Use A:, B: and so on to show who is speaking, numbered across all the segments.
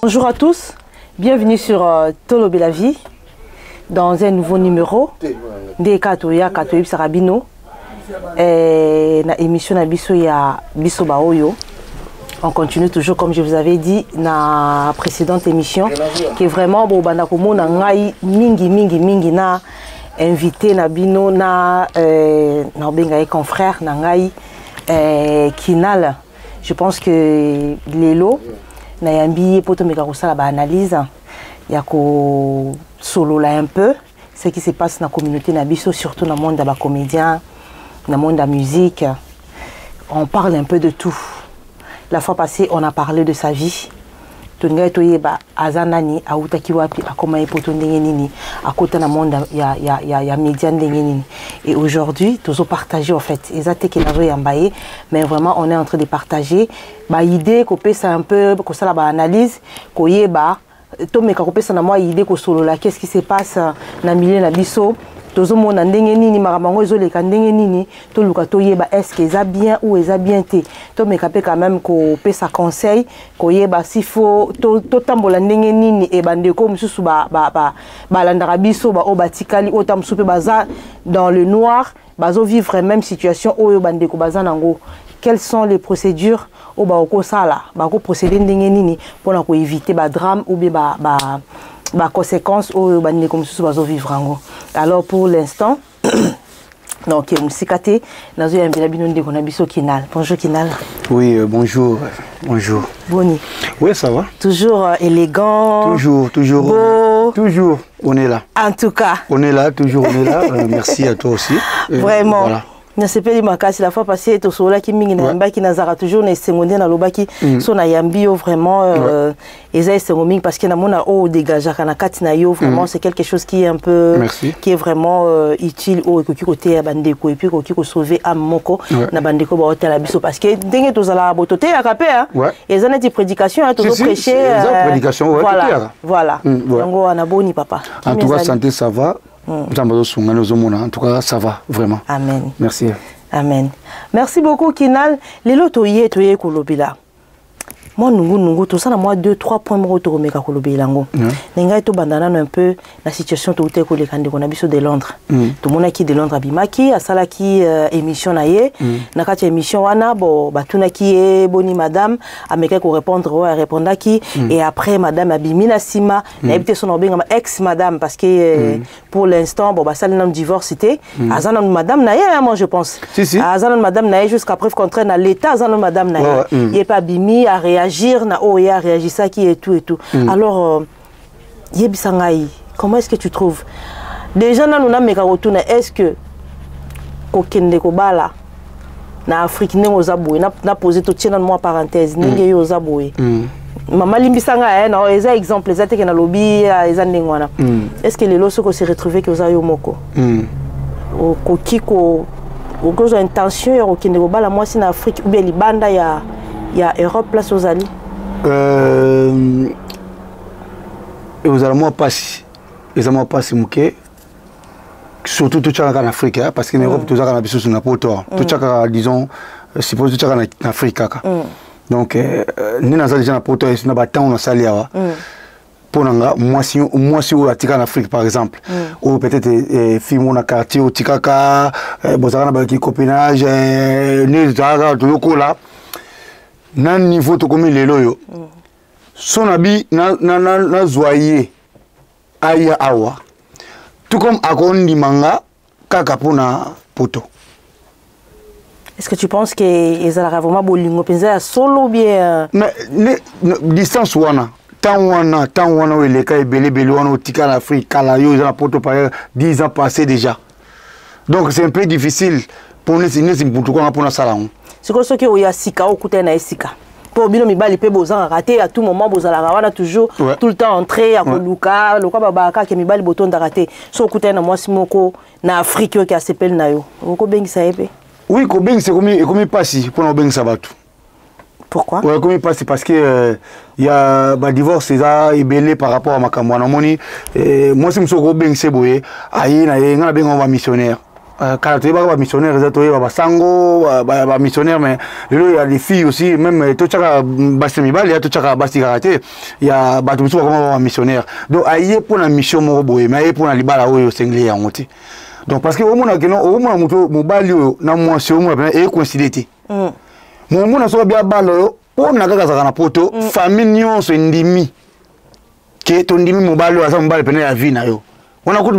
A: Bonjour à tous, bienvenue sur Tolobela Vie dans un nouveau numéro. Nde toyaka toyebisaka bino na émission na biso ya biso baoyo. On continue toujours, comme je vous avais dit na précédente émission, que vraiment bobanda komona ngai mingi mingi mingi na invité na bino na na obenga ye confrère na ngai Kinal. Je pense que lelo nayambi ye po tomeka kosala baanalyse ya kosolola un peu ce qui se passe na communauté na biso, surtout na monde ya bacomédien, na monde ya musique. On parle un peu de tout. La fois passée, on a parlé de sa vie. Tolingai toyeba aza nani, autaki wapi, akoma ye poto ndenge nini, akota na monde ya média ndenge nini. Et aujourd'hui, tozopartager, en fait, eza te ke nazoyamba ye, mais vraiment on est en train de partager baidée, kopesa un peu, kosala baanalyse, koyeba, tomeka kopesa na mwa idée, kosolola qu'est-ce qui se passe na milieu na biso, tozomona ndenge nini makambo yango ezoleka ndenge nini, toluka toyeba est-ce que eza bien ou eza bien te. Tomeka mpe quand même kopesa conseil, koyeba s'il faut totambola ndenge nini. E bandeko mosusu balandaka biso, baoyo batikali, oyo ta mosusu mpe baza dans le noir, bazovivre même situation oyo bandeko baza nango, quelles sont les procédures oyo bakokosala, bakoprocéder ndenge nini mpona koéviter badrame ou bien baconséquence oyo bandeko mosusu bazovivre yango. Alors pour l'instant, donc mosika te, nazoyambela bino ndeko na biso Kinal. Bonjour Kinal.
B: Oui, bonjour, bonjour.
A: Boni?
B: Oui, ça va.
A: Toujours élégant.
B: Toujours, toujours.
A: Beau.
B: Toujours, on est là.
A: En tout cas.
B: On est là, toujours on est là. Merci à toi aussi.
A: Vraiment.
B: Voilà.
A: Nasepeli makasi. La fois passée, tosololaki mingi, nayambaki, nazalaka toujours na esengo nde nalobaki so nayambi yo, vraiment eza esengo mingi parce que namona oyo odégageaka na kati na yo, vraiment c'est quelque chose qui est un peu
B: Merci.
A: qui est vraiment utile, oyo ekoki koteya bandeko et puis ekoki kosauver âme moko na bandeko baotala biso, parce que ndenge tozalaka bo toteyaka mpe, hein. Eza neti prédication, hein,
B: Si, si,
A: tozoprêche.
B: Eza prédication, ouais,
A: voilà,
B: toteyaka.
A: Voilà. Yango wana. Boni papa?
B: En tout cas,
A: Kimezali.
B: Santé, ça va. Nzambe azosunga, ozomona. En tout cas, ça va, vraiment.
A: Amen.
B: Merci.
A: Amen. Merci beaucoup Kinal. Lelo toye kolobela mwa nungunungu, tosala mwa 2 3 points moko tokomeka kolobela yango. Na ngai tobanda nano un peu na situation touti koleka, ndeko na biso de Londres. Tomonaki de Londres abimaki, asalaki émission na ye. Na kati ya émission wana, bo batunaki ye boni madame, amekaki korépondre oyo arépondaki. Et après, madame abimi na nsima. Nayebi te so na obengama ex madame, parce que pour l'instant, bon, basali nanu divorce te, aza nanu madame na ye, hein, moi je pense.
B: Si, si.
A: Aza nanu madame na ye jusqu'à preuve contraire na l'état, aza nanu madame na ye. Ye mpe abimi aréagir na oyo ye aréagisaki et tout et tout. Alors yebisa ngai, comment est-ce que tu trouves déjà? Nanu nameka kotuna, est-ce que kokende kobala na Afrique, ndenge oza boye, na pose, totie nanu mwa parenthèse, ndenge yo oza boye, mama limbisa ngai, na eza exemple, eza teke nalobi eza ndenge wana, est ce que lelo soki ose retrouve ke oza yo moko, okoki ko okozwa intention ya kokende kobala mwasi na Afrique ou bien libanda ya Europe, place ozali?
B: Ezala mwa mpasi, eza mwa mpasi moke, surtout totyaka kaka na Afrique, hein, parce que na Europe tozaka na bisusu na poto awa. Totyaka, disons, suppose totyaka na Afrique kaka. Donc nde naza déjà na poto, na batango nasali awa, mpo na nga mwasi oyo atika na Afrique par exemple, oyo peut-être fille moko na quartier otikaka, bozalaka na baki copinage, nde tozalaka tozokola na niveau tokomi lelo oyo, so na bi nazwa ye aya awa, tout comme akondima nga kaka mpona poto.
A: Est-ce que tu penses que ezalaka vraiment bolingo mpenza ya solo ou bien
B: Mais distance wana, temps wana oyo eleka ebele ebele wana, otika na Afrique kala, yo eza na poto par 10 ans passé déjà, donc c'est un peu difficile pour neti mputu kwanga mpona asala yango.
A: Sikoyo soki oya sika, okutani na ye sika, mpo bino mibali mpe bozangaka te, à tout moment bozalaka wana toujours, tout le temps entré ya koluka lokwa, babaka kaka mibali botondaka te. So okutani na mwasi moko na Afrique oyo asepeli na yo, okobengisa ye mpe?
B: Oui, kobengisa ekomi mpasi mpona kobengisa bato.
A: Pourquoi?
B: Ouais, ekomi mpasi parce que ya badivorce eza ebele par rapport à makambo wana. Omoni, mwasi mosusu okobengisa boye, aye na ye, ngai nabenga ngo bamissionnaire. Kala toyebaka bamissionnaire, eza toyeba basango, bamissionnaire, mais lelo ya les filles aussi même, totyaka basi na mibali, ya totyaka basi kaka te, ya bato mosusu bakoma bamissionnaire. Donc aye mpo na mission moko boye, mais aye mpo na libala oyo osengeli yango te. Donc parce que omona keno, omona moto mobali oyo na mwasi, omona pena ecoïncide te. Momona soki abia bala oyo mpona kaka azalaka na poto, famille nyonso endimi ke tondimi mobali oyo aza mobali pene ya vie na yo wana. Kutu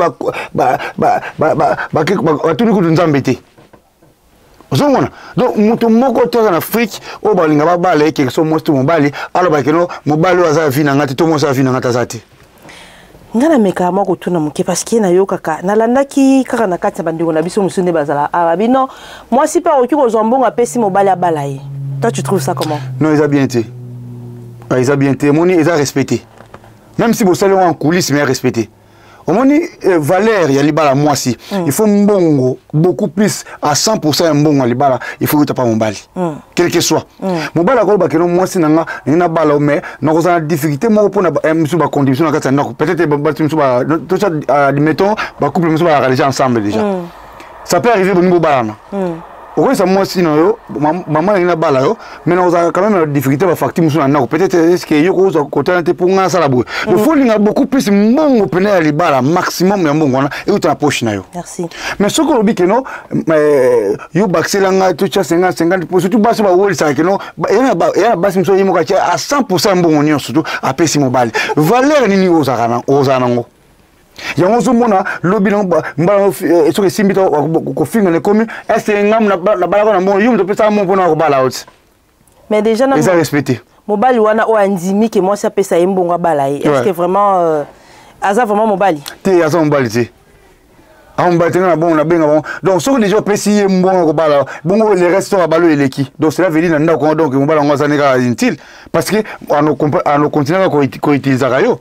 B: batuni kutu Nzambe te, ozomona. Donc moto moko te aza na Afrique oyo balinga babala ye, keke so mwasi to mobali, aloba keno mobali oyo aza ya vie na nga te, to mwasi aza vie na nga te, aza te.
A: Nga namekaka mwa kotuna moke, parce que nayokaka, nalandaki kaka na kati ya bandeko na biso mosusu nde bazala awa, bino mwasi mpe akoki kozwa mbongo, apesi mobali, abala ye. Toi, tu trouves ça comment?
B: Non, eza bien te. Ah, eza bien te. Omoni, eza respecté, même si bosali yango en coulisse, mais respecté. Omoni, valeur ya libala mwasi, il faut mbongo beaucoup plus à 100% ya mbongo ya libala, il faut yuta pa mobali, quel que soit. Mobali akoloba keno mwasi na nga ndenge nabala, mais nakozala na difficulté moko mpona mosusu bacontribution na kati ya ndako. Peut-être bato mosusu, tosa, admettons, bacouple mosusu bazalaka déjà ensemble déjà. Ça peut arriver, boningi bobalana, okoyesa mwasi na yo: mama, ndenge nabala yo, mais nakozala quand même na difficulté, bafacture mosusu na ndako, peut-être est ce que yo kozwa kotana te mpo nga nasala boye. Donc faut linga beaucoup plus mbongo pene ya libala, maximum ya mbongo wana euta na poche na yo.
A: Merci.
B: Mais soki olobi keno yo bakisela ngai, totya 50 50, po surtout basi bawolisaka keno eya na basi mosusu, ye moko atia à 100% ya mbongo nyonso, surtout apesi mobali, valeur nini ozala nango? Yango ozomona lobi nango mbala soki esimbi to kofingana ekomi ese ngamu nabalaka na mbongo, yo moto opesaka mbongo mpona kobala oti.
A: Mais déjà na
B: eza respecté.
A: Mobali wana oyo andimi ke mwasi apesa ye mbongo abala ye, est ce que vraiment aza vraiment mobali?
B: Te, aza mobali te, aza mobali te. Nga na bongo nabenga bango. Donc soki déjà opesi ye mbongo kobala, bongo le reste soki abala oyo eleki, donc cela veut dire na ndako wana, donc mobali yango aza ne kaka inutile, parce que ano continue kaka koutilisaka yo.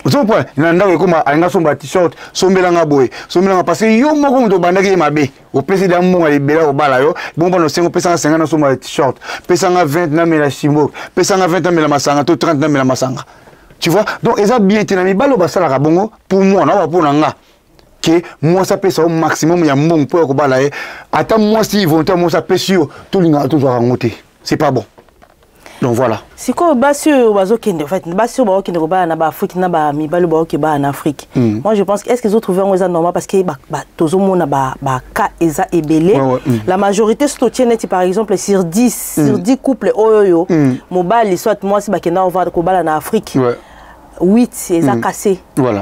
B: Ozomona, na ndako ekoma alinga somba t-shirt, sombelanga boye, sombelanga, parce que yo moko moto obandaki ye mabe, opesi da mbongo ya libela kobala yo. Bongo bana osengo: pesanga 50 nasomba t-shirt, pesanga 20 namela shimbo, pesanga 20 namela masanga, to 30 namela masanga. Tu vois? Donc eza bien te na mibali oyo basalaka bongo. Pour moi, na mpo na nga ke mwasi apesa yo maximum ya mbongo mpo ya kobala ye, ata mwasi volonté ya mwasi apesi yo, tolingaka tozwaka yango te, c'est pas bon. Donc voilà.
A: Sikoyo basi oyo bazokende, en fait basi oyo bazokende kobala na baAfrique, na bamibali oyo baoke bala na Afrique, moi je pense que est ce que ezotrouve yango eza normal? Parce que tozomona bacas eza ebele. La majorité, so totie neti par exemple sur 10, sur 10 couple oyo oyo mobali soit mwasi bakenda kobala na Afrique, 8 eza cassé.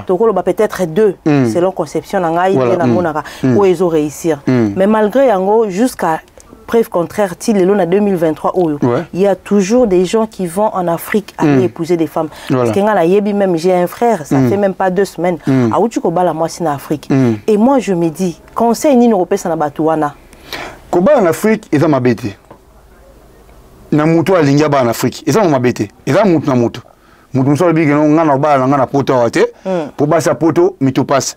A: Tokoloba peut-être 2, selon conception na ngai mpe namonaka, oyo ezoréussir. Mais malgré yango, jusqu'à preuve contraire, ti lelo na 2023 oyo, il y a toujours des gens qui vont en Afrique aller épouser des femmes. Parce que nga nayebi même, j'ai un frère, ça fait même pas 2 semaines, awuti kobala mwasi na Afrique. Et moi je me dis, conseil nini okopesa na bato wana?
B: Kobala na Afrique eza mabe te. Na motu alingi abala na Afrique, eza mo mabe te, eza mutu na mutu. Mutu mosusu alobi keno nga na obala na nga na poto awa te, mpo basi ya poto mitu pasi.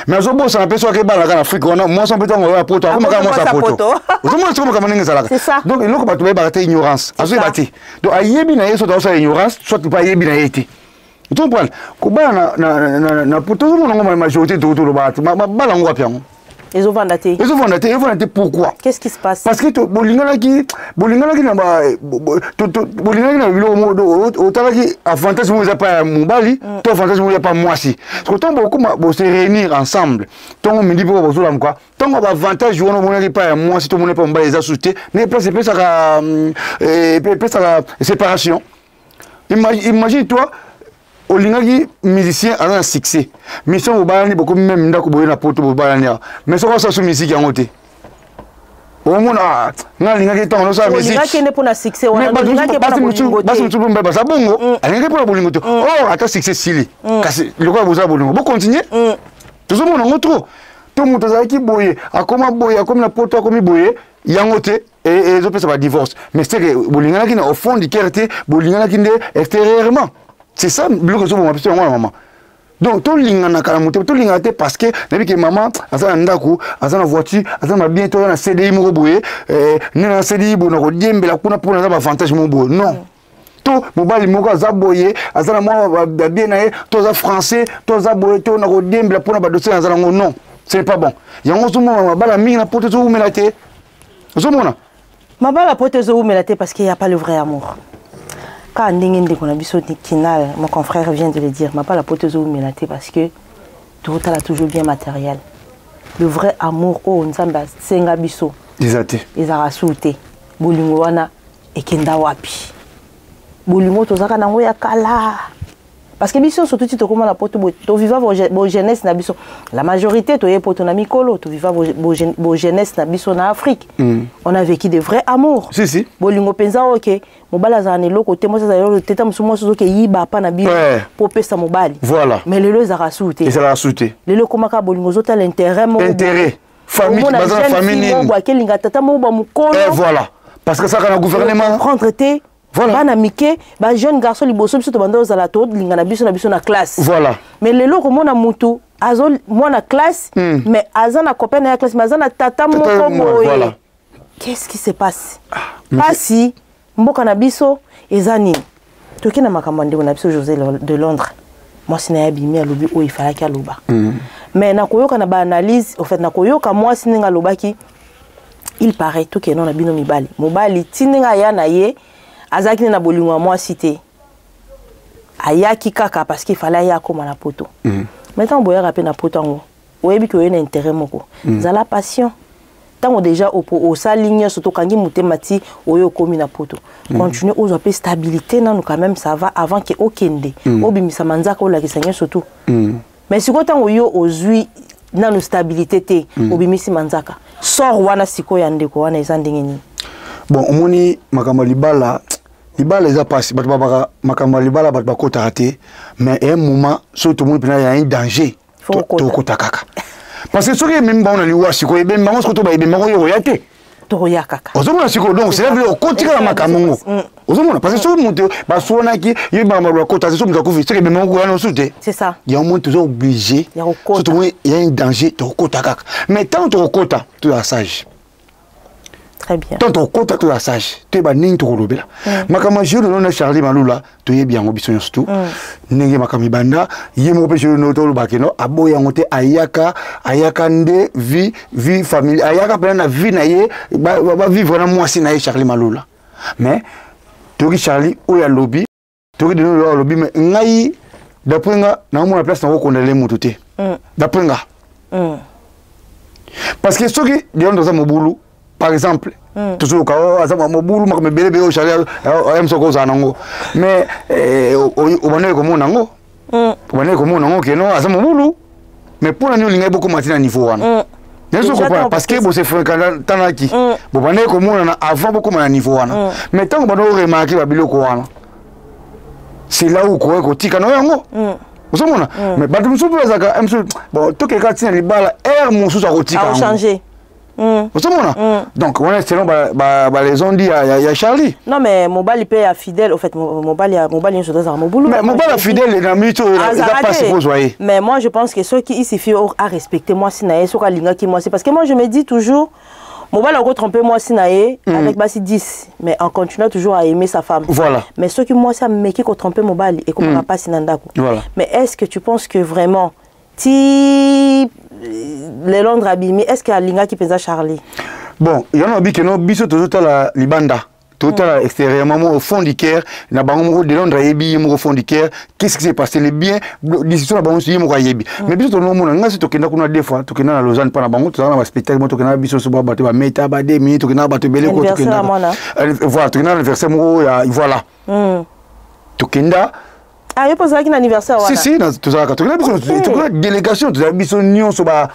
B: Mais azobosana mpe soki ebalaka na Afrique wana, mwasi mpe ntango ya poto akoma kaka mwasi ya poto. Ozomona sikoyo makambo ndenge ezalaka. Donc eloko bato bayebaka te, ignorance, azoyeba te. Donc ayebi na ye, soit azosala ignorance, soit mpe ayebi na ye te. Ozocomprendre? Kobala na poto, ozomona ngo majorité tolobaka te, bala yango wapi yango?
A: Ezovanda te.
B: Ezovanda te, ezovanda te. Pourquoi?
A: Qu'est-ce qui se passe?
B: Parce que bolinganaki na biloko moko, otalaki avantage moko eza pa ya mobali to avantage moko eza pa mwasi. Parce que ntango bokoma bose réunir ensemble, ntongo mindi mpo bozolamuka, ntango baavantage wana omonaki pa ya mwasi to omoni pa mobali eza susu te, ne place epesaka séparation. Imagine toi, olingaki musicien aza na succès, mission bobalani, bokomi même ndako boye na poto, bobalani awa, mais soki osala so musique yango te, omona nga alingaki ntango nosala.
A: Olingaki nde mpona succès wana, olingaki mpona bolingo te.
B: Basi mosusu mpe baza bongo, alingaki mpona bolingo te. Or ata succès sili, kasi lokola bozala bolingo, bocontinue. Tozomona yango trop. To moto azalaki boye, akoma boye, akomi na poto, akomi boye, yango te ezopesa badivorce. Mais c'est que bolinganaki na au fond du cœur te, bolinganaki nde extérieurement. C'est ça biloko ezoboma biso yango na mama. Donc tolinganaka na motema, tolingana te parce que nayebi ke mama aza na ndako, aza na voiture, aza na bien, to aza na CDI moko boye, nde na CDI boye na kodiembela kuna mpona aza baavantage moko boye. Non, to mobali moko aza boye, aza na mwa babien na ye, to aza français, to aza boye, to na kodiembela mpona badossier naza nango. Non, Ce n'est pas bon. Yango ozomona mabala mingi na poto ezowumela te. Ozomona
A: mabala poto ezowumela te parce qu'il y a pas le vrai amour. Kaka ndenge ndeko na biso Kinal, mon confrère, vient de le dire, mabala poto ezowumela te parce que totala toujours bien matériel. Le vrai amour oyo Nzambe asenga biso
B: eza te.
A: Ezalaka su te. Bolingo wana ekenda wapi? Bolingo tozalaka nango ya kala, parce que biso nyonso tuti tokóma na poto, toviva bojeunesse na biso. La majorité toye poto na mikolo, toviva bojeunesse na biso na Afrique. On a vécu de vrais amours.
B: Si, si.
A: Bolingo mpenza oyo ke mobali azala na eloko te, mwasi azala eloko te, ta mosu mwasi ozoke yiba apa na bino mpo opesa mobali. Mais lelo ezalaka su te.
B: Ezalaka su te.
A: Lelo ekomaka bolingo ozotala intérêt moko.
B: Intérêt, famille, baza na famille nini.
A: Akelinga tata moko bamokolo.
B: Voilà, parce que saka na gouvernement.
A: Prendre te. Bana mike, bajeune garçon, liboso biso tobanda ozala tolinga na biso na biso na classe. Mais lelo komona mutu azo mwana classe, mais aza na copain na ya classe, mais aza na tata moko boye. Qu'est-ce qui se passe? Pasi mboka na biso eza nini? Toki na makambo ya ndeko na biso José de Londres. Mwasi na ye abimi, alobi oyo efalaki aloba. Mais nakoyoka na baanalyse, au fait nakoyoka mwasi ndenge alobaki, il paraît tokende na bino mibali. Mobali ti ndenge aya na ye, azalaki nde na bolingo ya mwasi te, ayaki kaka parce qu'il fallait aya akóma na poto. Mais ntango boyaka mpe na poto yango, oyebi ke oye na intérêt moko. Zala patient. Ntango déjà osali nyonso, tokangi motema ti oyo okómi na poto, continue ozwa mpe stabilité nanu quand même, ça va, avant ke okende obimisa manzaka, olakisa nyonso tu. Mais sikoyo ntango yo ozwi nanu stabilité te, obimisi manzaka, sort wana sikoyo ya ndeko wana eza ndenge nini?
B: Bon, omoni makambo ya libala, libala eza mpasi. Bato babaka makambo ya libala, bato bakotaka te. Mais un moment soki tomoni mpena ya un danger, tokota kaka, parce que soki ememi bango na liwa, sikoyo ebemi bango, soki to bayebemi bango, yo koya te.
A: Tokoya kaka.
B: Ozomona sikoyo, donc c'est vrai, okoti kaka makambo ngo. Ozomona, parce que soki moto baswanaki ye, makambo bakota te. Soki moto akufi, soki ebemi bango, koya nosu te.
A: C'est ça.
B: Yango moni toza obligé, soki tomoni ya un danger, tokokota kaka. Mais ntango tokokota, tozala sage.
A: Très bien.
B: Tant tokota, tozala sage, toyeba ndenge tokolobela makambo ya Jero na Charlie Malula. Toyebi yango biso nyonso tu ndenge makambo ebanda. Ye moko mpe Jero, tolobaka no aboyi yango te. Ayaka nde vie famille, ayaka mpena na vie na ye, bavivre na mwasi na ye Charlie Malula. Mais toyoki Charlie oyo alobi, toyoki deno oyo alobi. Mais ngai, d'après nga, naomona place nakokondele motu te, d'après nga, parce que soki deon toza mobulu, par exemple, tozoluka aza mobulu, makambo ebele ebele oyo Charlie aya mosu akozala nango, mais obandaki komona yango, obandaki komona yango keno aza mobulu. Mais mpo na nini olingai bokóma ti na niveau wana? Nazo comprendre, parce que bose fréquentanaki, bobandaki komonana avant bokóma na niveau wana. Mais ntango banda oremarquer babiloko wana, c'est là où koki kotika na yango. Ozomona, mais bato mosusu mpe bazalaka mosusu, bon, tokeka ntina libala, aire mosusu akotika
A: yango.
B: Ozomona, donc wana selon balesondi ya Charlie.
A: Non, mais mobali mpe ya fidèle, au fait mobali ya mobali nyonso tozala mobulu.
B: Mais mobali ya fidèle na minute oyo eza mpasi kozwa ye.
A: Mais moi je pense que soki il suffit à respecter mwasi na ye, soki alingaki mwasi, parce que moi je me dis toujours, mobali akotrompe mwasi na ye avec basi 10, mais en continuant toujours à aimer sa femme. Mais soki mwasi ameki kotrompe mobali, ekomaka mpasi na ndako. Mais est ce que tu penses que vraiment ti le Londres abimi, est ce que alingaki mpenza Charlie?
B: Bon, yango nabi keno biso tozotala libanda, totala extérieurement. Mo au fond du cœur na bango moko, de Londres ayebi ye moko au fond du cœur qu'est-ce qui s'est passé, le bien décision na bango, ye moko ayebi. Mais biso tonomona, ngai so tokenda kuna deux fois, tokenda na Lausanne mpa na bango, tozala na baspectacle mo, tokenda biso so bato bameta bademi, tokenda bato ebele ko tokenda, voilà, tokenda na anniversaire moko ya, voilà, tokenda.
A: Ah, yo mpo ozalaki na anniversaire wana?
B: Si, si, tozalaka, tokenda biso, tokenda délégation, tozala biso nyonso, ba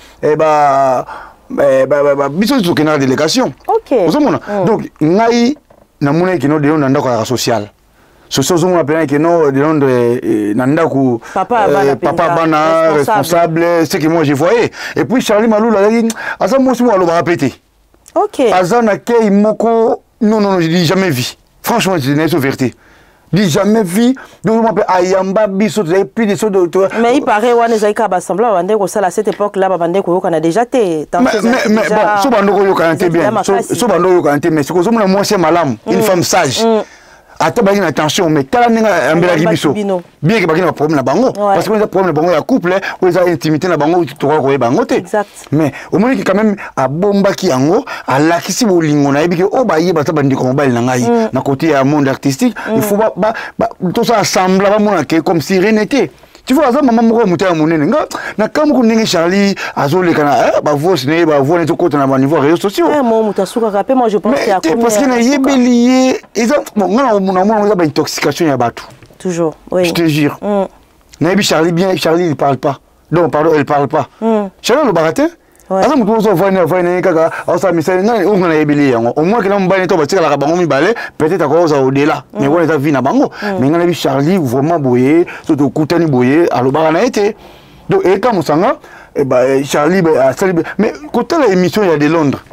B: biso tokendaka délégation. Ozomona, donc ngai namonaki keno de na ndako azalaka social social. Ozomona mpena keno de Londres na ndako
A: papa
B: bana, responsable, ce que moi je voyais. Et puis Charlie Malula azalaki, aza mwasi moko alobaka pe te. Aza na kei moko, non, non, non, je dis jamais vu, franchement, je dis vérité, dit jamais vu. Donc moi mpe ayamba biso, tozali plus de so.
A: Mais il paraît wana ezalaki kaka basemblant, babandeki kosala. Cette époque là babandeki koyokana déjà te.
B: Mais bon, so bando koyokana te, bien, so bando koyokana te, mais soki ozomona mwasi ya malamu, une femme sage. Ata bazalaki na tension, mais tala ndenge ayambelaki biso, bien que bazalaki na baproblème na bango, parce que eza problème na bango ya couple oyo eza intimité na bango, tokoka koyeba yango te. Mais omoniki quand même abombaki yango, alakisi bolingo. Nayebi ke oyo bayeba ata bandeko mobali na ngai na côté ya monde artistique, il faut tosala semblant bamona ke comme si rien n'était. Tu vois, aza mama moko ya moto ya monene. Nga na ka moko ndenge Charlie azoleka na bavoice na ye, bavoix neti okota na baniveau ya réseaux sociaux.
A: Moto asukaka mpe, moi je pense.
B: Te, parce que nayebeli ye, eza bon. Nga namona eza baintoxication ya bato.
A: Toujours, oui.
B: Je te jure, nayebi Charlie bien. Charlie, il parle pas, donc pardon, elle parle pas. Charlie alobaka te. Aza moto moso avandi, avandi na ye kaka, aosala misala. Ngai oyo nga nayebeli yango, au moins kena mobali to batikalaka bango mibale, peut-être akoza au-delà, mais wana eza vie na bango. Mais ngai nayebi Charlie vraiment boye, so tokutani boye, alobaka na ye te. Donc ekamosanga Charlie asali. Mais kotala émission ya de Londres,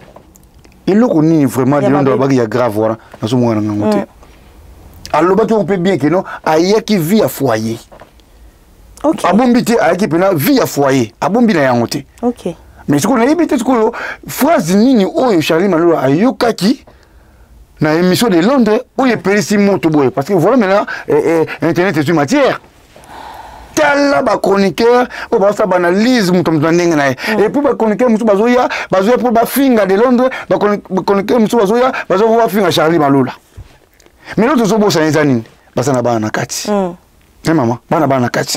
B: eloko nini vraiment de Londres alobaki ya grave wana? Nazomona na ngango te. Alobaki yango mpe bien keno ayaki vie ya foyer. Abombi te, ayaki mpena vie ya foyer, abombi na yango te. Mais sikoyo nayebi te sikoyo phrase nini oyo Charlie Malolo ayokaki na émission de Londres oyo epelisi moto boye, parce que voilà, maintenant internet ezwi matière. Tala bachroniqueur oyo bazosala baanalyse, moto moto na ndenge na ye. Et puis bachroniqueur mosusu bazoya, bazoya mpo bafinga de Londres. Bachroniqueur mosusu bazoya, bazoya mpo bafinga Charlie Malula. Mais lo tozobosana eza nini? Baza na bana na kati. Mama, bana na kati.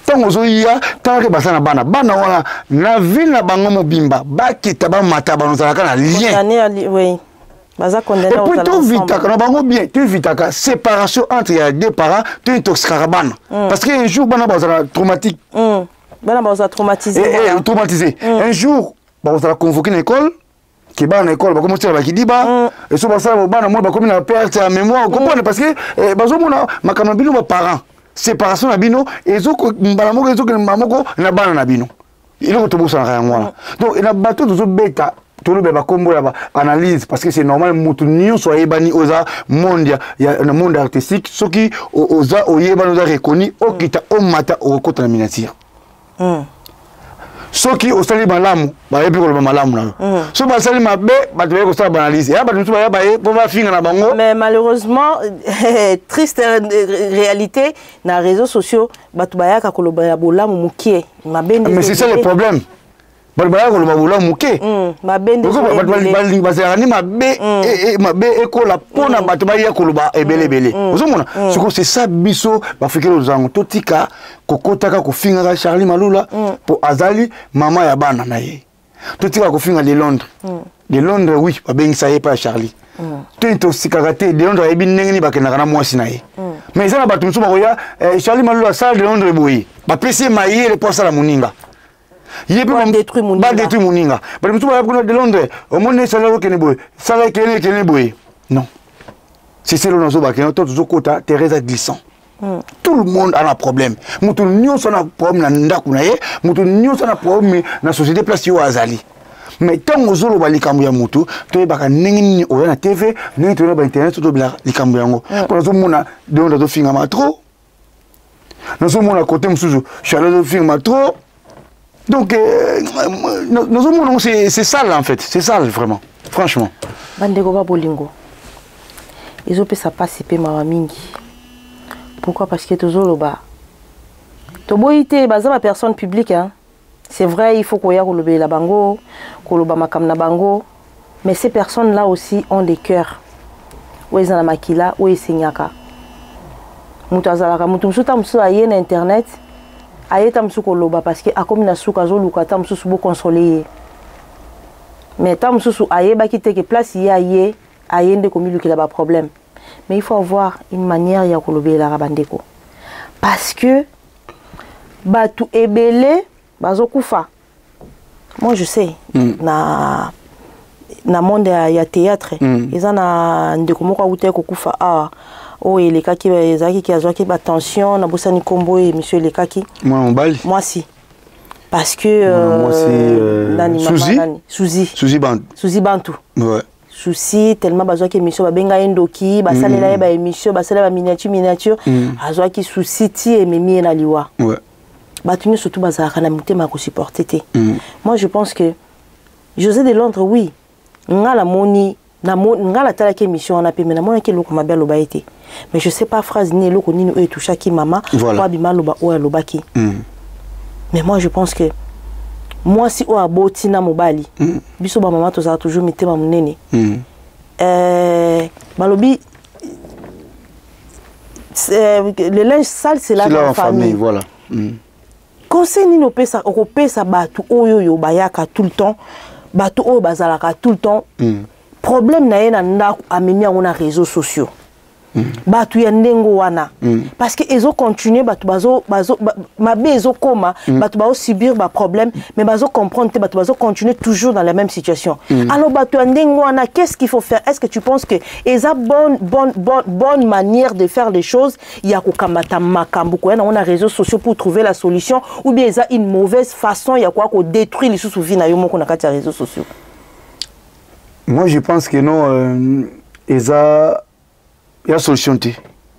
B: Ntango ozoya, talaka, baza na bana. Bana wana na ville na bango mobimba, bakita bamata, banozalaka na lien.
A: Baza condamné.
B: Et puis tovitaka na bango bien, toevitaka séparation entre ya deux parents, tointoxikaka bana, parce que un jour bana bazala traumatique.
A: Bana bazala traumatisé.
B: Traumatisé. Un jour bakozala convoqué na école, ke bana na école bakomi otiela bakidiba eso basala bana moi bakomi na perte ya mémoire, comprendre, parce que bazomona makambo na bino baparent, séparation na bino mbala moko ezokende mbala moko na bana na bino. Eloko tobosanaka yango wana. Donc na bato tozobeta, tolobela bakombo ya baanalyse, parce que c'est normal, moto nyonso ayebani, oza monde ya na monde artistique, soki oza oyebani, oza reconnu, okita omata, okokota na miniature. Soki osali malamu, bayebi koloba malamu na yo. Soki basali mabe, bato baye kosala baanalyse ya bato mosusu, baya baye mpo bafinga na bango.
A: Mais malheureusement, triste réalité, na réseaux sociaux bato bayaka koloba ya bolamu mokie, mabe.
B: Mais c'est ça le problème, bato bayaka koloba bolamu moke.
A: Mabe nde.
B: Bato bazalaka nde mabe, mabe ekola mpona bato baya koloba ebele ebele. Ozomona sikoyo, c'est ça. Biso bafikeli ozango, totika kokotaka kofingaka Charlie Malula mpo azali mama ya bana na ye. Totika kofinga de Londres. De Londres, oui, babengisa ye epai ya Charlie to tosikaka te. De Londres ayebi ndenge nini bakendaka na mwasi na ye. Mais eza na bato mosusu bakoya, Charlie Malula asala de Londres boye, bapesi ye mayele mpo asala moninga ye mpe badétruire moninga. Bato mosusu baya kuna, de Londres omoni esala okende boye, sala ekende ekende boye. Non, c'est celo nazobakende to tozokota terrain eza glissant. Tout le monde a un problème, moto nyonso na problème na ndako na ye, moto nyonso na problème na société place yo azali. Mais ntango ozoloba likambo ya motu, toyebaka ndenge nini oya na TV, ndenge toyeba bainternet, tolobela likambo yango. Mpo nazomona donc azofingama trop, nazomona côté mosusu Charlie azofingama trop. Donc nazomona ngo, c'est sale en fait, c'est sale vraiment, franchement.
A: Bandeko ba bolingo, ezopesa mpasi mpe mawa mingi. Pourquoi? Parce que tozoloba, toboyi te, baza bapersonne publique, hein? C'est vrai, il faut koya kolobela bango, koloba makambo na bango, mais ces personnes là aussi ont des cœurs oyo eza na makila oyo esengaka. Moto azalaka moto mosusu, ta mosusu aye na internet, aye ta mosusu koloba parce que akomi na suka, azoluka ta mosusu boconsole ye. Mais ta mosusu ayebaki te ke place ye aye, aye nde komilukela baproblème. Mais il faut avoir une manière ya kolobelaka bandeko, parce que bato ebele bazokufa. Moi je sais, na monde ya théâtre, eza na ndeko moko awutaki kokufa awa, oyo elekaki, ezalaki ki azwaki batension, nabosani nkombo oyo émission elekaki.
B: Mwana mobali?
A: Mwasi, parce que
B: mwasi,
A: nani, mama?
B: Suzy?
A: Nani, Suzy.
B: Suzy Bantu.
A: Suzy Bantu.
B: Ouais.
A: Souci tellement bazwaki émission, babenga ye ndoki, basalela ye baémission, basalela baminiature miniature, azwaki souci ti ememi ye na liwa. Bato nyonso tu bazalaka na motema ya kosupporte te. Moi je pense que José de Londres, oui, nga namoni, nga natalaki émission wana mpe, me namonaki eloko mabe aloba ye te. Mais je sais pas phrase nini, eloko nini oyo etouchaki mama
B: Voilà.
A: po abima aloba oyo alobaki. Mais moi, je pense que mwasi oyo aboti na mobali, biso bamama tozala toujours mitema monene. Balobi le linge sale se lave
B: C'est là
A: en
B: en famille,
A: famille.
B: voilà.
A: Conseil nini opesa, okopesa bato oyo bayaka tout le temps, bato oyo bazalaka tout le temps, problème na ye na ndako, amemi yango na réseaux sociaux? Bato ya ndenge wana, parce que ezocontinue, bato bazo, bazo, mabe ezokoma, bato bazosubir baproblème, mais bazocomprendre te, bato bazocontinue toujours dans la même situation. Alors bato ya ndenge wana, qu'est-ce qu'il faut faire? Est-ce que tu penses que eza bonne manière de faire les choses ya kokamata makambo, koya nango na réseaux sociaux pour trouver la solution, ou bien eza une mauvaise façon ya koya kodétruire lisusu vie na yo moko na kati ya réseaux sociaux?
B: Moi, je pense que non, eza ya solution te,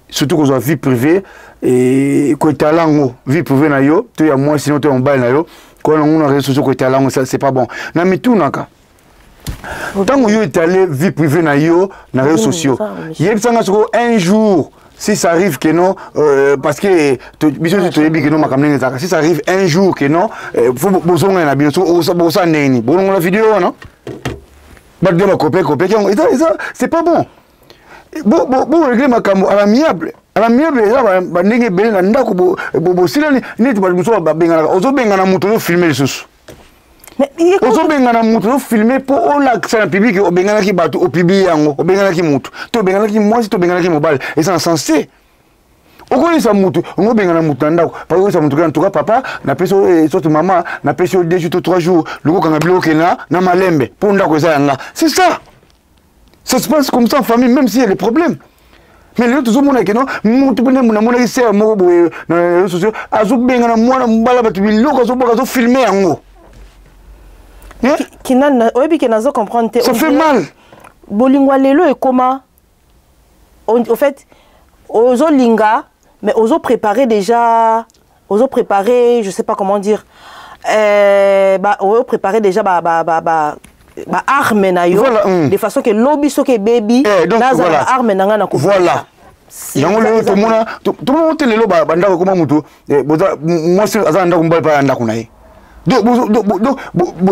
B: surtout kozwa vie privée e koetala yango, vie privée na yo to ya mwasi no to ya mobali na yo, koya nango na réseaux sociaux, koetala yango, ça c'est pas bon. Na mitunaka, ntango yo etale vie privée na yo na réseaux sociaux,
A: ça, monsieur.
B: Yebisanga soko un jour, si ça arrive que non, parce que biso nyonso toyebi que non, makambo ndenge ezalaka, si ça arrive un jour que non, faut bozonga na bino, bosala ndenge nini? Bolongola video wana, bato nde bakope kopeki yango, eza c'est pas bon. Bo régler makambo à l'amiable, à l'amiable. Eza bandenge ebele na ndako, bosilani neti bato mosusu babenganaka, ozobengana moto, ozofilme lisusu.
A: Mais écoute,
B: Ozobengana moto, ozofilme mpo olakisa na public obenganaki bato, opublie yango, obenganaki motu to obenganaki mwasi to obenganaki mobali. Eza na sens te. Okoyesa motu ongo obengana motu na ndako, parce okoyesa motu en tout cas: papa, napesi yo, surtout mama, napesi yo 2 jours to 3 jours, lokokanga biloko, okenda na malembe mpo ndako eza yanga. C'est ça, ça se passe comme ça en famille, même s'il y a des problèmes. Mais lelo tozomona ke non, motu mpe namonaki sere moko boye na réseaux sociaux, azobengana mwana mobala bato, biloko azobwaka, azofilme yango. Hein?
A: Kinal, oyebi ke nazo comprendre te.
B: Ça fait mal.
A: Bolingo ya lelo ekoma au fait ozolinga, mais ozo préparer déjà, ozo préparer, je sais pas comment dire, ba ozo préparer déjà ba arme na yo
B: Voilà.
A: de façon que lobi soki ebebi,
B: Eh, donc,
A: nazala
B: voilà.
A: ba arme na nga na kobunda.
B: Voilà, yango lelo tomona, tomona te lelo bandako ekoma motu, mwasi aza na ndako, mobali mpe aza na ndako na ye. Donc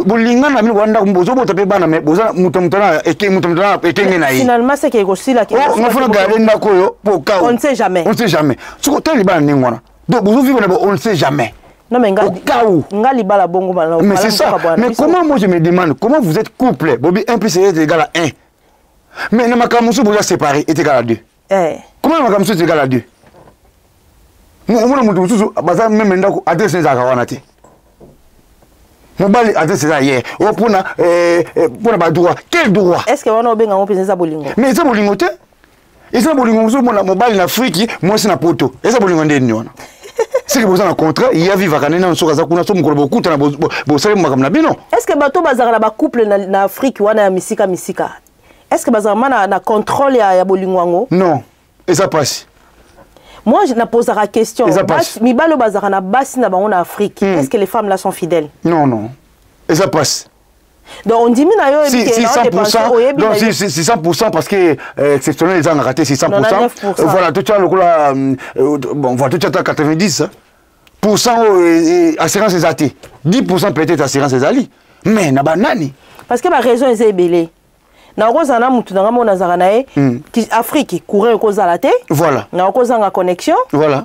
B: bolinga na bino, boza ndako, bozobota mpe bana, mais boza moto moto na ekenge na ye.
A: Finalement, c'est que ekosila.
B: Oh, nga fona garde ndako oyo po cas où.
A: On ne sait jamais.
B: On ne sait jamais. Soko tala libala ndenge wana, donc bozovivre na on ne sait jamais.
A: Non, mais nga
B: Au cas où.
A: Nga libala bongo bana.
B: Mais c'est ça. Mais comment, moi je me demande comment vous êtes couple, bobi 1 plus 1 est égal à 1, mais na makambo mosusu boza séparé, est égal à 2.
A: Eh.
B: Comment makambo mosusu est égal à 2? Omona moto mosusu baza même ndako, adresse ezalaka wana te. Mobali, adresse eza ye o mpona mpona badroit. Quel droit?
A: Est ce que wana obenga ngo mpenza eza bolingo?
B: Mais eza bolingo te. Eza bolingo mosusu, mona mobali na Afriki, mwasi na Poto, eza bolingo nde nini wana? Seke boza na contrat, ye avivaka nde nano, soki aza kuna, so mokolo bokutana, bosali makambo na bino.
A: Est ce que bato bazalaka na bacouple na Afrique wana ya misika misika, est ce que bazalaka ma na contrôle ya bolingo yango?
B: Non, eza pasi.
A: Moi, je naposaka question.
B: Eza pasi.
A: Mibali oyo bazalaka na basi na bango na Afrique, est ce que les femmes là sont fidèles?
B: Non, eza pasi.
A: Donc ondimi na yo,
B: Si,
A: oyebi ke
B: si
A: na
B: 100%,
A: oyebi
B: donc
A: na
B: si, si, si 100%, parce que exceptionnel ezangaka te, si 100%,
A: 99%.
B: Voilà, totia lokola, bon, voilà, totia ta 90, hein, pourcent oyo, assurance eza te, 10% peut-être assurance ezali, mais na banani?
A: Parce que baraison eza ebele. Nakozala na mutu na nga mo nazalaka na ye Afrique, courant ekozala te, nakozanga connexion,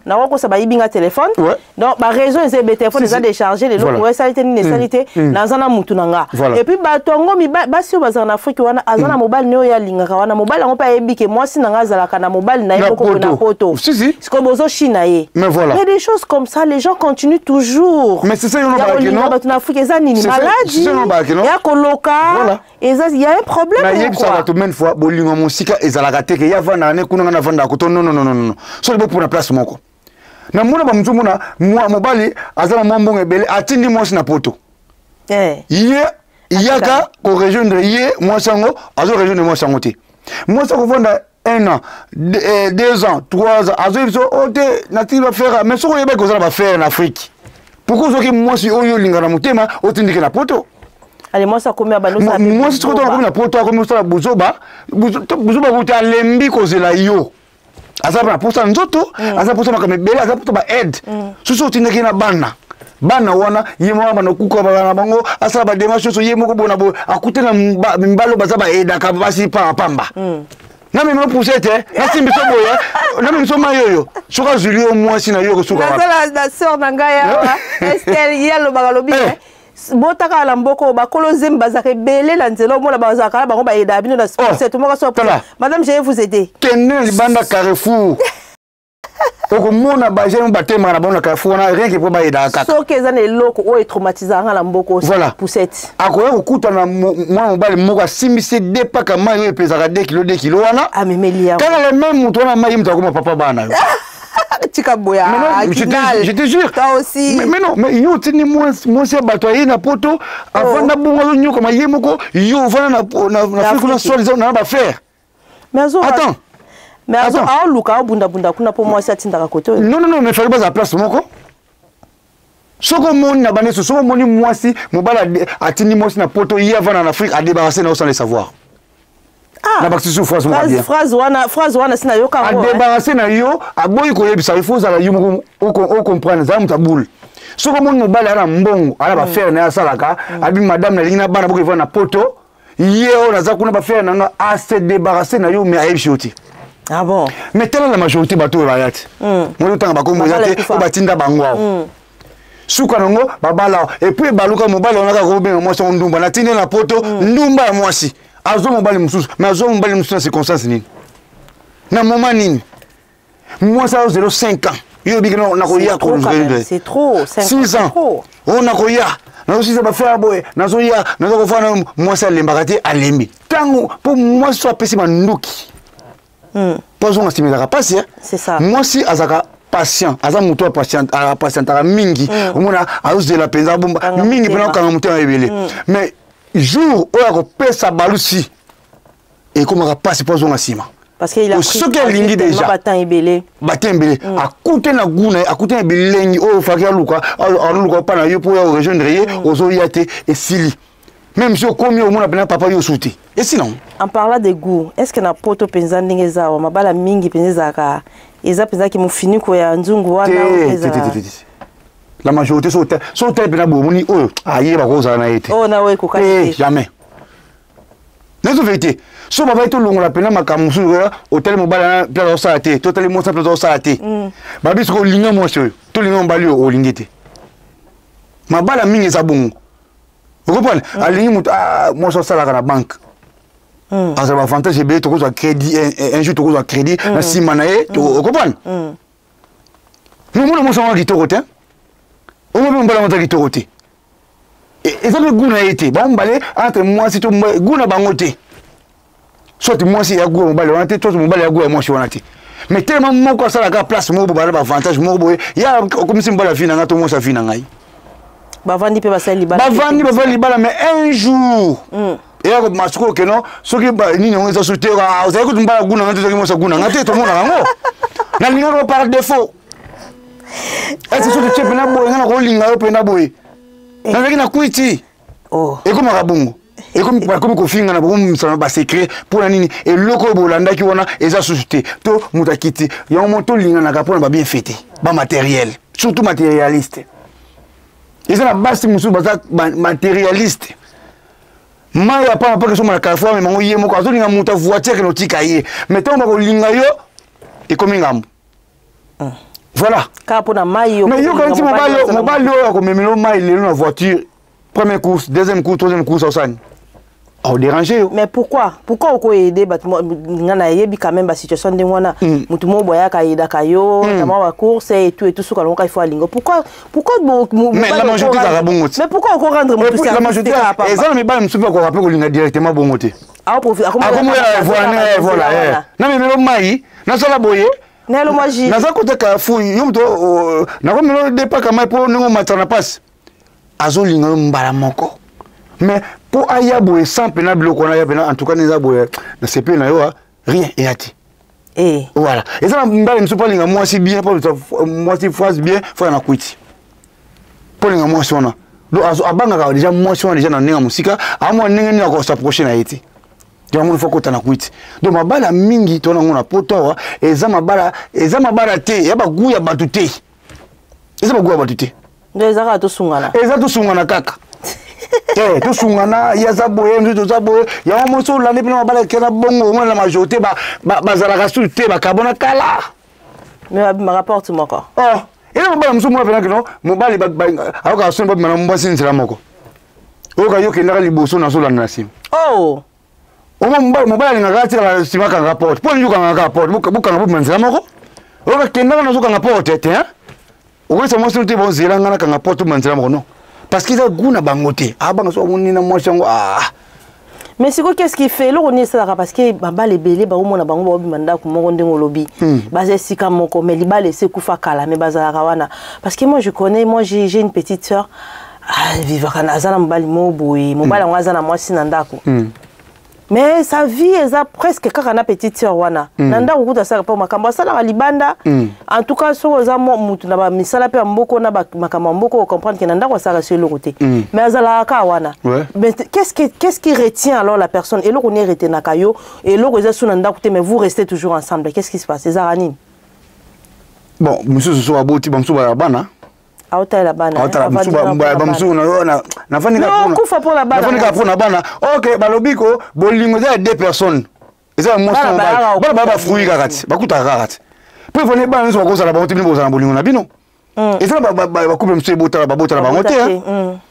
A: nakokosa bayibi nga téléphone. Donc baraison eza ebele, téléphone eza déchargé lelo, courant esali te, nini esali te, naza na mutu na nga. Et puis bato yango, basi oyo bazalaka na Afrique wana, aza na mobali ne oyo alingaka wana, mobali yango mpe ayebi ke mwasi na nga azalaka na mobali na ye
B: Na
A: moko boye na
B: Poto.
A: Poto.
B: Si, si.
A: Sikoyo bozochina ye.
B: Mais voilà.
A: Mais des choses comme ça, les gens continuent toujours.
B: Mais c'est ça, yo
A: Ya
B: balaki,
A: kolinga
B: non?
A: bato na Afrique eza nini?
B: C'est ça,
A: Maladi
B: c'est ça, yo balaki, non?
A: ya koloka.
B: Voilà.
A: Eza, y a un problème ou
B: Nayebisaka
A: quoi?
B: bato maintes fois, bolingo mosika ezalaka te ke ye avandaka ne kuna, nga navandaka koto. Non, non, non, non, non, soki bopona place moko, namona bamosusu, mona mwa mobali aza na mwa mbongo ebele, atindi mwasi na Poto. Ye yaka korejoindre ye mwasi yango, azo rejoindre mwasi yango te. Mwasi akovanda un an, 2 ans, 3 ans, azoyebi so o te, natiki bafrères. Mais soki oyebaki oza na bafrères na Afrique, pourquoi ozoki mwasi oyo olinga na motema, otindiki na Poto?
A: Ale, mwasi akomi abandi osala mpe
B: Mwasi soki
A: buzoba.
B: akomi na Poto, akomi kosala buzoba, buzoba kuti alembi kozela yo. Aza na posa nzoto, aza posa makambo ebele, aza posa ba aide. Soso otindaki na bana. Bana wana ye moko bana kuka bana na bango asala ba démarche nyonso ye moko bona boye akute na mibali oyo baza baedaka basi pamba pamba. Na memi opuse te, nasimbi so boye, na memi so mai oyo. Soki azwili yo mwasi na yo okosuka wapi?
A: Nazala na sœur na ngai awa, Estelle, ye alobaka alobi, botaka na mboka oyo bakolo nzembe bazalaka ebele na nzela, omona bazalaka na bango bayedaka bino na poussette moko so.
B: Tala.
A: Madame, je vais vous aider.
B: Kende na libanda Carrefour, okomona bajeune batemaka na bango na Carrefour wana, rien que mpo bayedaka kaka.
A: Soki eza na eloko oyo etraumatisaka nga na mboka oyo,
B: Voilà.
A: poussette.
B: Akoya kokutana mwana mobali moko asimbisi de paka mai oyo epezaka 2 kilo 2 kilo wana.
A: Amemeli yango.
B: Kaka le même moto wana mai, ye moto akoma papa bana yo.
A: Tika boya.
B: Mais non,
A: Kinal.
B: je te jure.
A: Toi aussi.
B: Mais non, mais yo otindi mwasi ya bato aye na poto, avanda bongo, azonyokama ye moko, yo ovanda na Afrique kuna, soi-disant na bafrère.
A: Mais azo
B: Attends.
A: Mais azo
B: Attends.
A: aoluka aobundabunda kuna mpo mwasi atindaka kote oyo.
B: Non, non, non, mais fallait bazala place moko. Soki omoni na bandeso, soki omoni mwasi mobali atindi mwasi na poto, ye avanda na Afrique, adébarrasse na yo sans le savoir.
A: Ah.
B: Na bakisi su phrase moko bien.
A: Phrase wana si nayoka yango, hein.
B: Adébarrasse na yo, aboyi koyebisa, il faut ozala yo moko ocomprendre, zala moto abule. Soki omoni mobali aza na mbongo, aza na bafrère na ye asalaka, abi madame nalingi na bana boka evanda na poto, ye oyo naza kuna bafrère na nga, ase débarrasse na yo, mais ayebisi yo te.
A: Ah bon?
B: Mais tala la majorité, bato oyo baya te, moni otanga bakombo eza
A: Babala
B: te.
A: ekufa.
B: Oyo batinda bango awa, suka nango babala awa, et puis baluka mobali wana kaka kobenga mwasi yango ndumba. Natindi ye na poto, ndumba ya mwasi azwa mobali mosusu, mais azwa mobali mosusu na circonstance nini, na moment nini? Mwasi azozela 5 ans, yo obiki nakoya.
A: C'est trop quand même, c'est trop. 5 ans,
B: 6
A: c'est
B: ans.
A: trop.
B: Oyo nakoya, nazosisa bafrère boye, nazoya, naza kofana. Mwasi alembaka te, alembi ntango mpo mwasi so apesi manduki mpo azonga nsima ezalaka mpasi.
A: C'est ça.
B: Mwasi azalaka patient, aza moto apatientaka mingi. Omona azozela mpenza abomba
A: Kanga
B: mingi mpena
A: motema.
B: kokanga motema ebele, mais jour oyo akopesa balusi, ekomaka mpasi mpo azonga nsima.
A: Parce qu'il a pris
B: Soki alingi déjà.
A: batin ebele.
B: Batin ebele, akute na gu na ye, akute na bilengi oyo ofaki aluka, aluka mpa na yo mpo oya orejoindre ye, ozoya te, esili. Même si okomi, omona mpena papa yo osu te, esili nango.
A: En parlant de goût, est ce que na poto mpenza ndenge eza awa, mabala mingi mpenza ezalaka eza mpenzaki mofiniko ya nzungu wana oyo
B: te te te te te, la majorité, so otali mpena boye, omoni oyo ayeba kozala na ye te.
A: Oyo na oyo ekokani
B: te.
A: te.
B: Jamais, nazo vérité. So babai tolongola mpena makambo mosusu oyo otali mobali wana mpe azosala te, totali mwasi mpe azosala te. Babi soki olinga mwasi oyo, tolinga mobali oyo olingi te. Mabala mingi eza bongo, okomprendre? Alingi moto, ah, mwasi asalaka na banque, azala baavantage ebele, tokozwa crédit un jour, tokozwa crédit na nsima na ye, okomprendre? Mais omona mwasi wango kitoko te, omona mpe mobali yango aza kitoko te. Eza mpe goût na ye te. Bango mibale, entre mwasi to goût na bango te, soit mwasi ya goût ya mobali wana te, soit mobali ya goût ya mwasi wana te. Mais tellement moko asalaka place moko boye, bana baavantage moko boye, ya okomisi mobali avi na ngai to mwasi avi na ngai.
A: Bavandi mpe basali libala.
B: Bavandi libala, mais un jour eya kobima sikoyo keno soki nini yango eza su te. Ah, ozali kutu mobali goût na ngai te, ozalaki mwasi goût na ngai te, tomonaka yango nalingaka par défaut. Ese soki tie mpena boye, ngai nakolinga yo mpena boye, nazalaki na kwiti.
A: Oh.
B: Ekomaka bongo, ekomi kofinga na bokomisana basecret. Mpo na nini? Eloko oyo bolandaki wana eza susu te, to moto akiti yango mo. Tolinganaka mpona babienfait te, bamatériel, surtout matérialiste. Eza na basi mosusu baza matérialiste, mai ya pamba mpaka soma na Carrefour, amemango ye moko, azolinga moto avoiture kende otika ye. Mais ntango bakolinga yo, ekomi ngambo. Voilà.
A: Kaka mpona mai yo.
B: Mais yoka nti mobali oyo akomemela mai lelo na voiture, première course, deuxième course, troisième course, osani aodérange yo.
A: Mais pourquoi okoyede bato? Nga nayebi quand même basituation ndenge wana. Motu moko boye ayaka ayedaka yo na mwa bacourse et tout et tout, suka longoka, il faut alingo. Pourquoi
B: Mais la majorité ezalaka bongo ti.
A: Mais pourquoi okorendre
B: Et
A: motu
B: puis, la
A: service
B: majorité
A: te kaka pamba?
B: Eza na mibali mosusu mpe akoka mpe kolinga directement bongo te. Akomoya voilà, namemelo mai, nasala boye.
A: Nelo mwa jus.
B: Naza kota Carrefour, yo moto nakomelo depaka mai mpo ndenge omata na pasi, azolinga yo mbala moko. Mais mpo aya boye sans mpena biloko wana, aya mpena en tout cas neza boye na sepeli na yo, rien eya te. Voilà, eza na mibali mosusu mpo alinga mwasi bien, mpo mwasi phrase bien, fo ya na kwiti mpo alinga mwasi wana. Donc abangaka déjà mwasi wana déjà na ndenge ya mosika, amwa ndenge nini akosapproche na ye te. Yango faut kota na kwiti. Donc mabala mingi to nango na poto awa eza mabala, eza mabala te ya bagu ya bato te, eza bagu ya bato te.
A: Nde eza kaka tosungana.
B: Eza tosungana kaka. Te tosungana, ye aza boye, mosusu toza boye. Yango mosu olandi mpena mabala ekenda bongo, omona na majorité bazalaka susu te, bakabona kala.
A: Mais babimaka porte moko.
B: Oh, eza mobala mosusu mona mpena kino mobali ayokaka soni, babima na mwasi nzela moko. Oyoka yo okendaka liboso, nazolanda na nsima.
A: Oh.
B: Oma mobali alingaka atikala nsima, akanga porte. Mpo nini okangaka kaka porte? Bokanga bobima nzela moko. Oyoka kendaka, nazokanga porte te. Okoyesa mwasi te, bonzela nga nakanga porte, bobima nzela moko. Non, parce que eza goût na bango te. Abanga so amoni na mwasi yango, ah.
A: Mais sikoyo, qu'est-ce qui fait, eloko nini esalaka? Parce que babala ebele baomona bango baobima ndako moko, ndenge olobi, baza esika moko, mais libala esi ekufa kala, mais bazalaka wana. Parce que moi je connais, moi j'ai une petite sœur, vivaka, aza na mobali moko boye, mobali yango aza na mwasi na ndako, mais sa vie eza presque kaka na petite sœur wana na ndako. Kuta asalaka mpo makambo asalaka libanda, en tout cas soki oza mutu na bamisala mpe ya mboko na makambo ya mboko, ocomprendre ke na ndako asalaka so eloko te, mais azalaka kaka wana. Mais qu'est-ce qui retient alors la personne? Eloko nini eretenaka yo? Eloko eza so na ndako te, mais vous restez toujours ensemble. Qu'est-ce qui se passe? Ezalaka nini?
B: Bon, mosusu so baboti, bamosusu baya bana.
A: Aotalela bana.
B: Aotala bamosusu, nafandi
A: kufa mpona bana.
B: Kaka mpona bana. Ok, balobi ko bolingo eza ya deux personnes, eza ya mwasi na mobali. Bana baya bafruit kaka ti bakutaka kaka ti mpo efandi bana nyonso bakozala bango te. Bino bozala na bolingo na bino. Eza na bacouple mosusu ebotala, babotala bango te,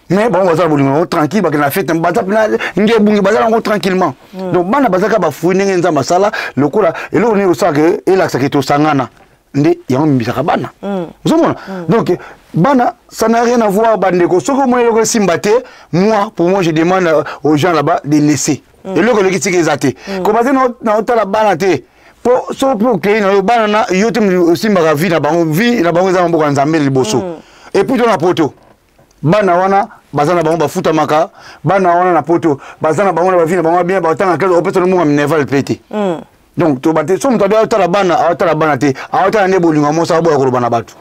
B: mais bango baza na bolingo bango tranquille, bakende na fete, baza mpena nge ebungi, baza nango tranquillement. Donc bana baza kaka bafruit ndenge Nzambe asala. Lokola eloko nini osalaka elakisaka tosangana, nde yango mimisaka bana. Ozomona, donc bana, ça n'a rien à voir. Bandeko, soki omoni eloko esimba te, moi, pour moi, je demande aux gens là-bas de laisser. Eloko eleki tika eza te, koba te na otala bana te, po soki mpe okei na yo bana na yo te, osimbaka vie na bango. Vie na bango eza maboko ya Nzambe liboso. Et puis to na poto, bana wana baza na bango, bafutamaka. Bana wana na poto baza na bango na bavie na bango bien, batanga classe, opesa no mbongo ya minerval mpe te. Donc toba te so moto abi aotala bana, aotala bana te, aotala nde bolingo ya mosa, aboya koloba na bato.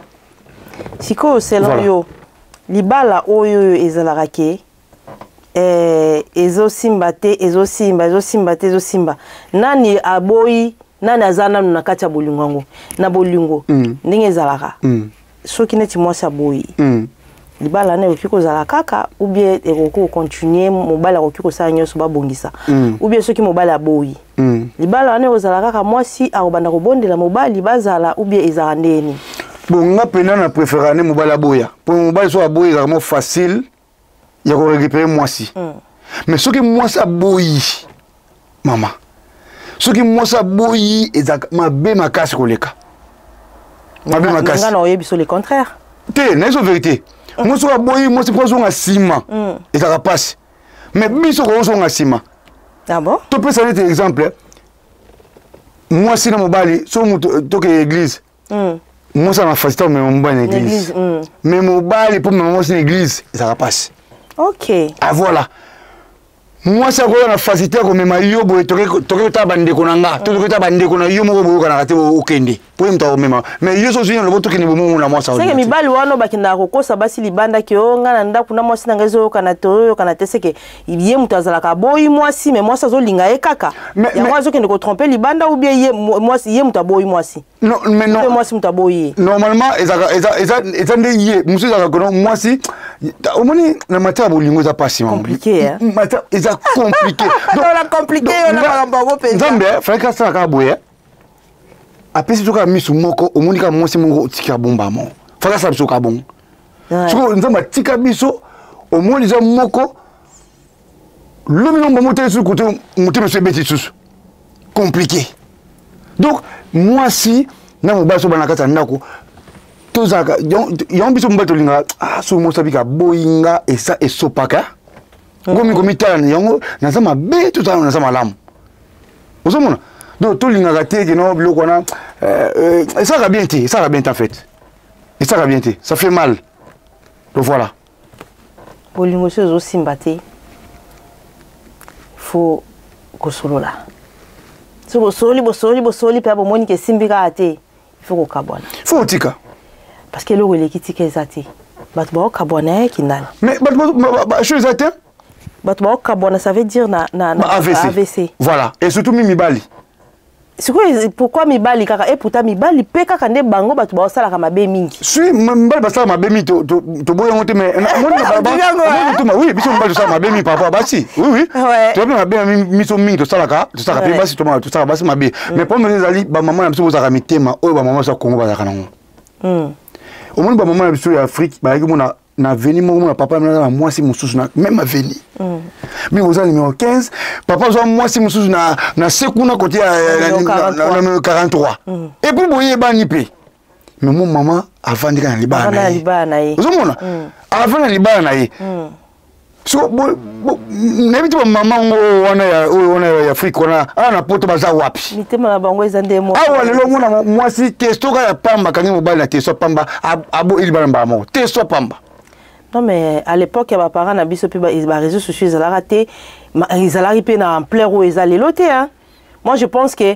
A: Sikoyo, selon yo, libala oyo ezalaka ke ezosimba te, ezosimba, ezosimba te, ezosimba, nani aboyi, nani aza nanu na kati ya bolingo yango? Na bolingo, ndenge ezalaka, soki neti mwasi aboyi, libala wana ekoki kozala kaka ou bien ekoki kocontinue? Mobali akoki kosala nyonso babongisa, ou bien soki mobali aboyi, libala wana ekozala kaka, mwasi akobanda kobondela mobali bazala, ou bien ezala ndeni?
B: Bon, nga mpena na préféra nde mobali aboya, po mobali so aboyi, ezalaka mo facile ya korécupérer mwasi. Mais soki mwasi aboyi, mama, soki mwasi aboyi, ezalaka mabe makasi koleka, mabe makasi.
A: Nga na oyebi so le contraire.
B: Te, nayebi so vérité. Mwasi oyo aboyi, mwasi mpo azonga nsima, ezalaka mpasi. Mais biso kozonga nsima.
A: Ah bon?
B: Topesa neti exemple, mwasi na mobali, so moto toke église, mwasi ana facilité komema mobali na église, mais mobali mpo mema mwasi na église ezalaka mpasi. Ah voilà, mwasi akoya na facilité ya komema yo boye, toke kotala bandeko na nga, to toke kotala bandeko na yo moko, boyokanaka te, okende po ye moto akomema. Mais yo so ozwi na lobo, tokende bomomona mwasi.
A: Seke mibali wana bakendaka kokosa basi libanda ke o nga na ndako na mwasi na ngai ezoyokana te, oyoyokana te. Seke ye moto azalaka aboyi mwasi, mais mwasi azolinga ye kaka, yango azokende kotrompe libanda, ou bien ye mwasi, ye moto aboyi mwasi?
B: Non, mais non.
A: Mwasi moto aboyi ye.
B: Normalement ezalaka, eza nde ye mosusu ezalaka kono mwasi. Omoni, na matière ya bolingo eza pasi.
A: Compliqué, hein?
B: Matière eza compliqué.
A: Compliqué yo na makambo yango mpenza.
B: Nzambe fallait asala kaka boye, apesi biso kaka misu moko, omoni kaka mwasi moko, otika bomba moko. Fallait asala biso kaka bongo. Sikoyo Nzambe atika biso, omoni eza moko, lobi nomba motele susu kote, motema so ebeti lisusu, compliqué. Donc mwasi na mobali so bana na kati ya ndako, tozalaka yango. Biso mobali tolingaka, ah, soki mwasi abika boyinga, esa esopaka komi komitala yango, naza mabe, tozala naza malamu, ozomona. Donc tolingaka te keno biloko wana esalaka bien te, esalaka bien te. En fait esalaka bien te, ça fait mal. Donc voilà.
A: Bolingo so ezosimba te, faut kosolola. So bosoli, bosoli, bosoli mpe bomoni ke esimbi kaka te, il faut kokabwana.
B: Faut otika.
A: Parce que eloko eleki tika eza te. Bato baokabwana ye kindana.
B: Mais bato eza te.
A: Bato baokabwana, ça veut dire na
B: AVC.
A: AVC.
B: Voilà, et surtout mi mibali.
A: Sikoyo pourquoi mibali kaka? E pourtant mibali mpe kaka nde bango bato baosalaka mabe mingi.
B: Si mibali basalaka mabe mingi, toboyi yango te, mais oui, biso mibali tosala mabe mingi par rapport à basi, oui. Toza mpe mabe na miso mingi, tosalaka mpe basi, tosalaka basi mabe. Mais problème ezali bamama na biso, bozalaka mitema oyo bamama biso ya Congo bazalaka nango. Omoni, bamama na biso ya Afrique bayaki mona na avenue moko, mona papa na mwasi mosusu na même avenue. Mingi oza numéro 15, papa azwa mwasi mosusu na se kuna kote ya numéro 43. Et puis boyebani mpe, mais mo mama avandi kaka na libala na ye. Ozomona, avandi na libala na ye. So nayebi te, bamama ngo wana oyo wana ya Afrique wana, awa na Poto baza wapi?
A: Mitema na bango eza nde.
B: Awa lelo omona mwasi testo kaka ya pamba, akangi mobali na testo ya pamba, abo libala mbala moko, testo ya pamba.
A: Non, mais à l'époque ya baparent na biso mpe, baréseaux sociaux ezalaka te, ezalaki mpe na ampleur oyo eza lelo te, hein. Moi je pense que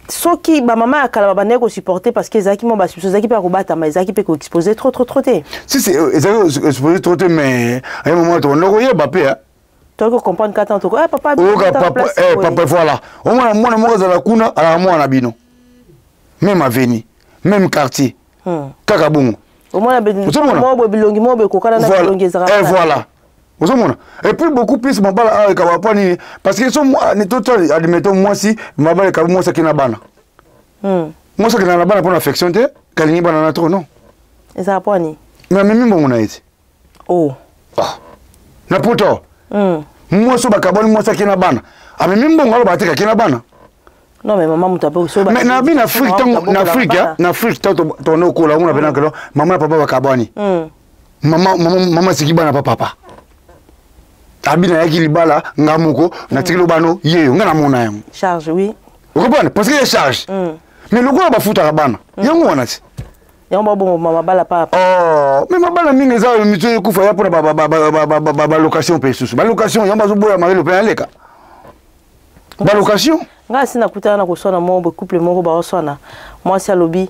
A: soki bamama ya kala babandaki kosupporter parce que ezalaki mwa basusu, ezalaki mpe ya kobatama, ezalaki mpe koexpose trop trop trop te.
B: Si si, ezalaki expose trop te, mais à un moment tokanda koyeba mpe.
A: Tokoki kocomprendre kaka toko eh, papa.
B: Oyoka papa, eh, papa, voilà. Omona mwana moko azala kuna, alaka mwana na bino, même avenue, même quartier, kaka bongo.
A: Omona moko boye, bilongi moko boye ekokana na bilongi ezalaka.
B: Eh, voilà, ozomona. Et puis beaucoup plus mabala awa ekaba mpo nini? Parce que so toto, admettons, mwasi mabala ekabi, mwasi akei na bana, mwasi akenda na bana mpo na affection te, kalingi bana na trop, non.
A: Ezala mpo nini?
B: Mais amemi mbongo na ye te.
A: Oh.
B: Ah. Na poto, mwasi oyo bakabwani, mwasi akei na bana, amemi mbongo, aloba te akei na bana.
A: Non, mais mama moto ape
B: so. Mais na bi na Afrique, ntango na Afrique, na Afrique, ntango tokende kokola, omona pena kelo mama na papa bakabwani, mama mama asiki bana pa papa, abi nayaki libala nga moko, natikeli bano yeyo, nga namona yango.
A: Charge, oui.
B: Okopane, parce que ye charge, mais lokola bafutaka bana yango wana ti.
A: Yango babongo mabala pa.
B: Oh, mais mabala mingi eza miso ekufa ya mpona balocation mpe lisusu balocation yango bazoboya marilo mpe aleka balocation.
A: Ngai asi nakutana na koswana moko boye, couple moko baoswana, mwasi alobi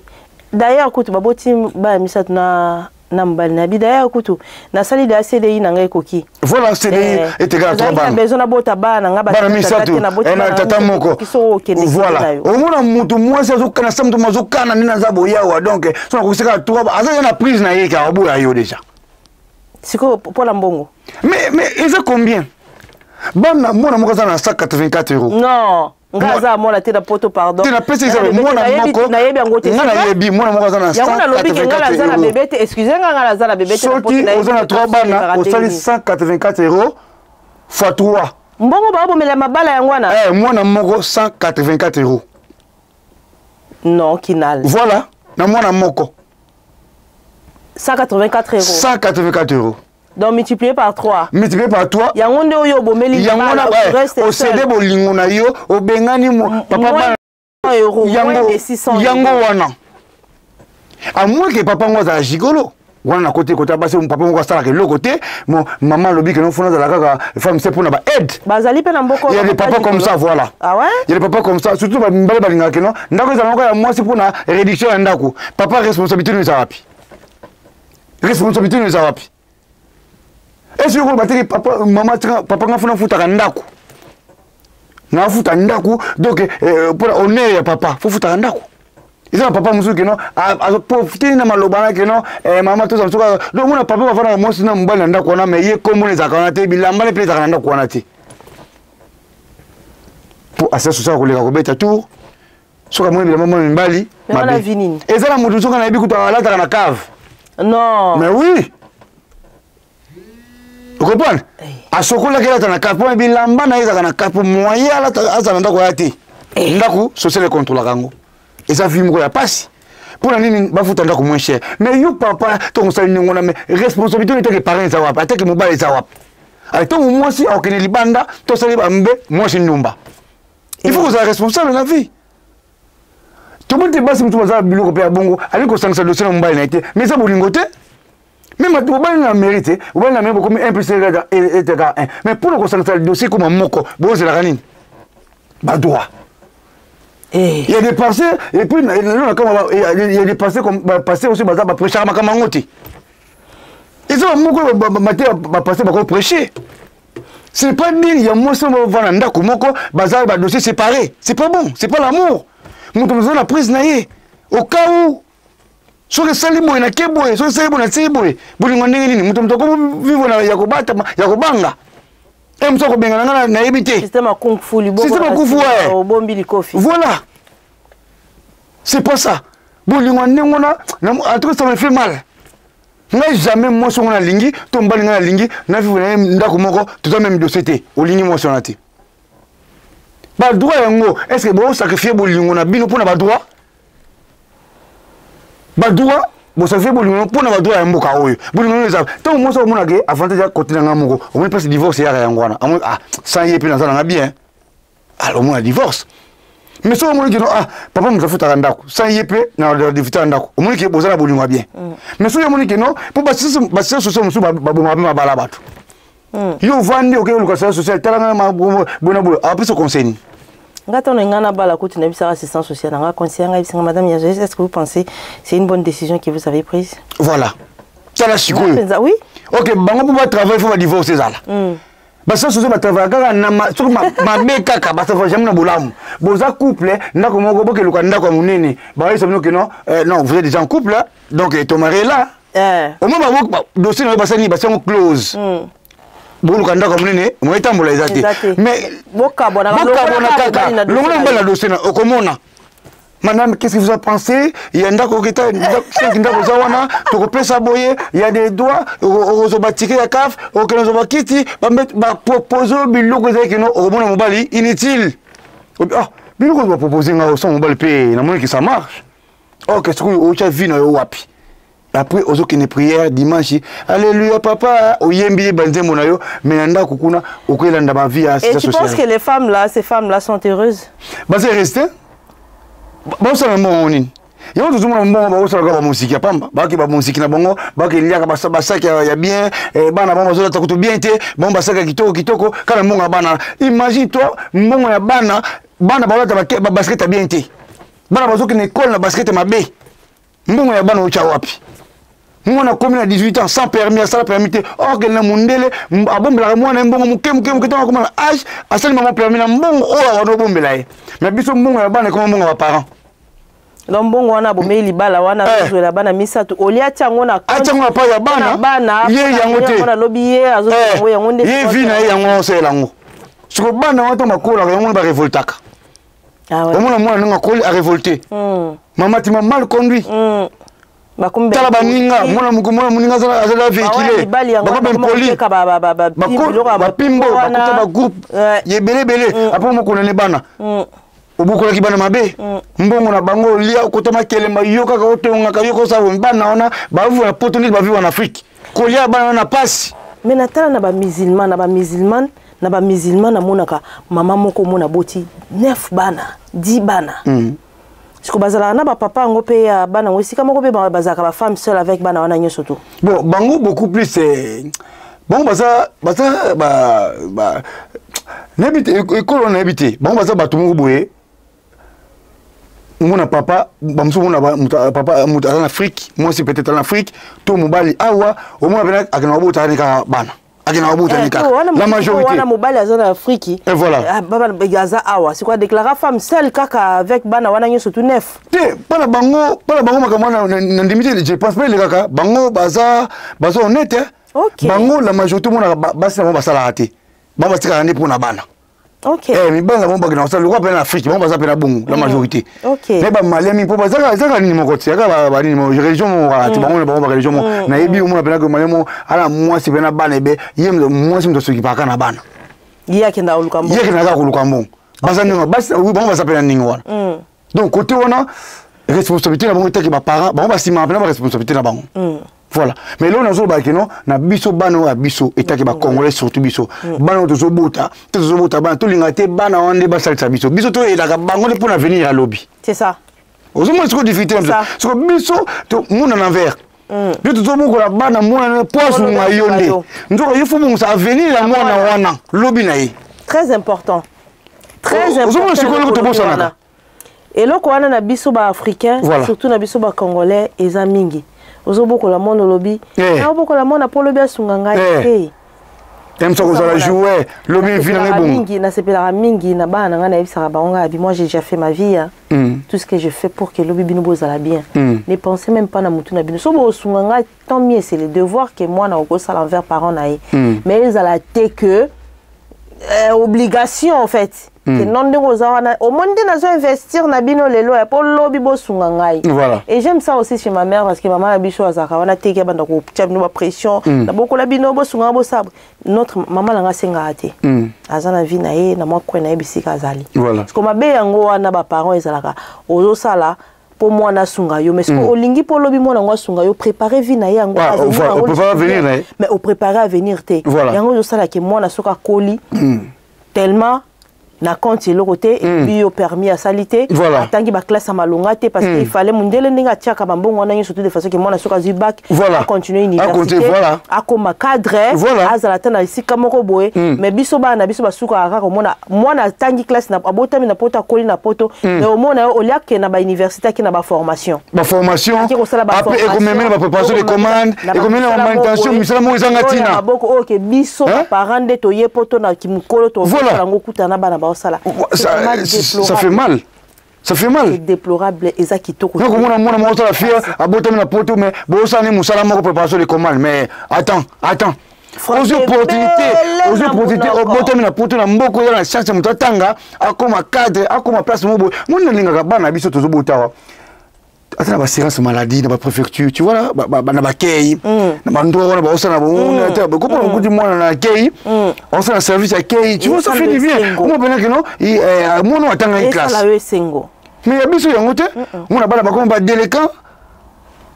A: d'ailleurs kutu baboti baya misato na mobali na bi, d'ailleurs kutu nasali deya CDI na ngai ekoki.
B: Voilà, CDI etekala trois bana.
A: Besoin nabota bana na
B: ngai. Bana misato na tata moko, voilà. Omona motu mwasi azokana sa motu azokana nini, aza boyawa, donc so nakokisaka trois, aza na prise na ye kaka oboya yo déjà.
A: Sikoyo mpola mbongo.
B: Mais eza combien bana? Mwana moko aza na 184 euros.
A: Non, nga aza mwana te na Poto, pardon.
B: Te, napesi exemple, mwana moko.
A: Nayebi yango te.
B: Nga nayebi mwana moko aza na
A: 184. Nalobi ke nga naza na bébé te, excuse nga, nga naza na bébé te.
B: Soki oza na 3 bana, osali 184 euros fois 3.
A: Mbongo baobomela mabala yango wana.
B: Eh, mwana moko 184 euros.
A: Non, kinal.
B: Voilà, na mwana moko.
A: 184 euros.
B: 184 euros.
A: Donc multiplié par 3.
B: Multiplié par 3.
A: Yango nde oyo obomeli.
B: Yango wana osede bolingo na yo, obengani papa bana. Yango wana, à moins que papa ngo azala gigolo wana na kote kota basi, papa moko asalaka eloko te, mama alobi ke nofuna azala kaka femme se mpona baaide.
A: Bazali mpe na mboka.
B: Il y a des papas comme ça, voilà.
A: Ah ouais?
B: Il y a des papas comme ça, surtout bamibale balingaka ke no ndako ezala moko ya mwasi mpona réduction ya ndako. Papa, responsabilité no eza wapi? Responsabilité no eza wapi? Est-ce que bateki papa, mama tika papa, nga funa futaka ndako, nafuta ndako, donc mpona honneur ya papa fo futaka ndako. Eza na papa mosusu keno azoprofite na maloba na keno mama toza mosuku. Donc mona papa bafandaka mwasi na mobali na ndako wana, mais ye komona ezalaka wana te, bilamba ne mpe ezalaka na ndako wana te, mpo asa sosaka koleka kobeta tour. Soki amoni bilamba mwana mibali
A: mabe,
B: eza na motu soki nayebi kutu alataka na cave.
A: Non.
B: Mais oui, ocomprendre, asokolaki, alata na cave mpo bilamba na ye ezalaka na cave, mpo moyen azala na ndako ya te. Ndako social econtrolaka yango, eza vie moko ya pasi. Mpona nini bafuta ndako moins cher? Mais yo papa, ntongo osali ndenge wana, mais responsabilité oyo etake parent eza wapi? Atake mobali eza wapi? Ntongo mwasi akokende libanda, tosali bambe mwasi ndumba, il faut kozala responsable na vie. Tomoni te basi mosusu baza biloko mpe ya bongo, alingi kosangisa dossier na mobali na ye te, mais eza bolingo te. Même obali na mairie te, obali na mairie, bokomi 1 plus eteka 1, mais mpona kosangisa dossier koma moko, bozelaka nini? Badroit. Il y a des pasteurs, et puis, il y a des pasteurs, comme pasteurs aussi, baza, baprêchaka makambo yango te. Eza bamoko bamate bapaster bakoprêche. Ce n'est pas digne ya mwasi bavanda ndako moko, baza badossier séparé. C'est pas bon, c'est pas l'amour. Moto moza na prise na ye au cas où soki esali boye nake boye, soki esali boye nasili boye. Bolingo ndenge nini? Moto akovivre ya kobatama, ya kobanga e mosu akobengana nga, nayebi te.
A: Système ya kung fu, liboko.
B: Système ya kung fu, ouais.
A: Obombi likofi.
B: Voilà, c'est pas ça. Bolingo ya ndenge wana, en tout cas, ça me fait mal. Ngai jamais mwasi ngo nalingi to mobali ngai nalingi na vivre na ye ndako moko, toza même dossier te. Olingi mwasi wana te, badroit yango, est ce que bosacrifie bolingo na bino mpona badroit? Badroit, bosacrifie bolingo mpona badroit ya mboka oyo? Bolingo oyo eza ntango mwasi omonake avantage ya kote na ngai moko, omoni place divorce eyaka yango wana. Amoni: "Ah, sans ye mpe naza nanga bien." Alors omona divorce. Mais soki omoni kino: "Ah, papa moto afutaka ndako, sans ye mpe na ndako," omoni ke boza na bolingo ya bien. Mais soki omoni kino mpo basise social mosusu babomaka mpe mabala bato, yo ovandi, okei oluka service social, tala ngai bona boye, apesa conseil nini?
A: Nga ntango nga nabala kutu, nayebisaka assistance sociale nanga, conseiller nga, yebisanga: "Madame Yazoes, est ce que vous pensez c'est une bonne décision que vous avez prise?"
B: Voilà, tala sikoyo.
A: Oui.
B: Ok, bango mpo batravaille, faut badivorce ezala. Basala sociaux batravaille kaka na soki mabe kaka, batravaille jamais na bolamu. Boza couple ndako moko, bokeluka ndako ya monene, bayebisa bino ke non, non, vous êtes déjà en couple, donc ton mari est là. Au moins bango dossier na yo basali, basi yango close. Boluka ndako ya monene, mo etambola eza te. Mais
A: bokabwana.
B: Kaka longola mobali na dossier na, okomona: "Madame, qu'est-ce que vous en pensez? Ya ndako oketa cinq ndako eza wana, tokopesa boye, ya des droits, okozwa batike ya CAF, okende ozwa bakiti, bapropose biloko." Ezali kino okomona mobali inutile. Ah, biloko bapropose nga osa mobali mpe namoni ke ça marche. Ok, sikoyo otya vie na yo wapi? Après ozokende prière dimanche, alléluia papa, oyembi ye banzembo na yo, mais na ndako kuna okoyelanda bavie ya.
A: Et tu penses que les femmes là, ces femmes là sont heureuses?
B: Baza reste, baosala mbongo nini? Yango tozomona mbongo bakosalaka bamosiki ya pamba, bake bamosiki na bango, bakeliaka basaki ya bien, bana bango bazolata kutu bien te, bango basaki ya kitoko kitoko kaka mbongo ya bana. Imagine toi, mbongo ya bana, bana balata basket ya bien te, bana bazokende ekole na basket mabe. Mbongo ya bana otya wapi? Mwana akomi na 18 ans sans permis, asala permis te. Or na mondele abombelaka mwana ye mbongo moke moke moke, ntango akoma na age, asali mama permis na mbongo oyo awana obombela ye. Mais biso mbongo ya bana ekoma mbongo ya baparent.
A: Donc mbongo wana abomeli libala wana, azozwela bana misato, olia atia yango na
B: atia yango na pa ya bana. Ye yango te.
A: Nalobi ye azozwa yango, yango nde.
B: Ye vie na ye yango aosalela yango. Siko bana wana ntango bakolaka, yango wana barevoltaka. Omona mwana ndenge akoli, arévolte: "Mama, tu m'as mal conduit." Tala baninga, mwana moninga azala véhicule, bakoma impoli, bapimbo, bakota bagroupe ebele ebele. Après mokonene bana, obokolaki bana mabe, mbongo na bango olia, okota makelemba, yo kaka otongaka, yo kosala. Bana wana bavivre na poto neti bavivre na Afrique, kolia bana wana pasi.
A: Mais natala na bamusulman, na bamusulman namonaka mama moko, omona boti 9 bana, 10 bana. Siko bazalaka na bapapa yango mpe ya bana yango esika moko, mpe bazalaka bafemme seule avec bana wana nyonso to.
B: Bon, bango beaucoup plus, bango baza ba nayebi te ekolo, nayebi te. Bango baza bato moko boye, omona papa bamosusu, omona papa moto aza na Afrique, mwasi peut-être aza na Afrique to mobali awa, omona pena akenda kobota ni kaka bana, akenda kobota ni kaka
A: la majorité. Wana mobali aza na Afrique.
B: Et voilà.
A: Aza awa sikoyo, adéclara femme seule kaka avec bana wana nyonso tout neuf.
B: Te, mpona bango makambo wana nandimi te, je pense pas elekaka. Bango baza honnête. Bango la majorité, omonaka basi na bango basalaka te, bango batikaka nde mpona bana. Mibali na bango bakenda kosala lokwa mpe na Afrique, bango baza mpe na bongo la majorité. Me bamalien mingi mpo bazaka nini moko te, yaka banini, religion moko kaka te. Bango na bango bareligion moko nayebi. Omona mpena malien moko ala mwasi mpe na bana ebe, ye mwasi moto asokipaka na bana.
A: Ye akendaka koluka mbongo.
B: Ye akendaka kaka koluka mbongo. Baza ndenge basi, bango baza mpe na ndenge wana. Donc côté wana, responsabilité na bango etaki baparent, bango basimaka mpena baresponsabilité na bango. Voilà. Mais lelo nazoloba keno na biso bana oyo ya biso etaki bacongolais, surtout biso bana oyo tozobota te, tozobota bana, tolinga te bana wana nde basalisa biso. Biso toyelaka bango nde mpona avenir ya lobi.
A: C'est ça.
B: Ozomona sikoyo difficulté na biso? Siko biso mona na envers biso tozobokola bana, mwana po asunga yo nde nzoka yo fo bongisa avenir ya mwana wana, lobi na ye.
A: Très important, très important.
B: Ozomona sikoyo eloko tobosanaka?
A: Eloko wana na biso baafricain, surtout na biso bacongolais, eza mingi. Ozobokola mwana, olobi naobokola mwana mpo olobi asunga ngai te.
B: Yamisa kozala jouet, lobi vie na ngai bongo.
A: Mingi nasepelaka mingi na bana na ngai, nayebisaka bango ngai abi: moi, j'ai déjà fait ma vie, hein. Tout ce que je fais pour que lobi bino bozala bien, ne pensez même pas na mutu na bino. So bosunga ngai, tant mieux, c'est le devoir que mwana okosala envers parent na ye, mais ezala te que obligation en fait, que non, ndenge oza wana, omoni nde nazo investir na bino lelo ya mpo lobi bosunga ngai. Et j'aime ça aussi chez ma mère, parce que mama na biso azalaka wana teki abanda kotia bino bapression nabokola bino, bosunga nga, bosala. Notre mama na nga asengaka te, aza na vie na ye, na mwa coin na ye bisika azali. Parce que mabe yango wana, baparent ezalaka ozosala mpo mwana asunga yo, mais soki olingi mpo olobi mwana yango asunga yo, préparer vie na ye yango, mais opréparer avenir te. Yango ozosalaka mwana soki akoli tellement na compte eloko te, epi yo permis asali te, atangi baclasse ya malonga te, parce que il fallait mondele ndenge atiaka bambongo wana nyonso de façon ke mwana soki azwi bac, acontinue université, akoma cadre, azala ata na esika moko boye. Mais biso, bana na biso basukaka kaka omona mwana atangi classe, abotami na poto, akoli na poto, mais omona yo olia akende na bauniversité, ake na baformation.
B: Baformation ekomemela bapréparation de commande, ekomemela bamanutention, misala moko ezanga ntina.
A: Maboko oyo ke biso baparent nde toye poto na kimokolo, tosala yango, kutana na bana baosala.
B: Ça fait mal, ça fait mal.
A: C'est déplorable, eza kitoko.
B: Komona mwana moko osala fier, abotami na poto, mais bosala ne mosala moko, préparation de commande. Mais attends, attends, ozwi opportunité, ozwi opportunité, obotami na poto, na mboka oya na chance, moto atanga, akoma cadre, akoma place moko boye. Moni nalingaka bana biso tozobota awa, ata na baassurance maladie na bapréfecture, tu vois, na bakei na bandroit wana baosala na kopona okuti mwana na kei osala service ya kei, tu vois, ça fait du bien. Omona mpena keno mwana atangaki classe. Mais ya biso yango te. Mona bana bakoma badélinquant,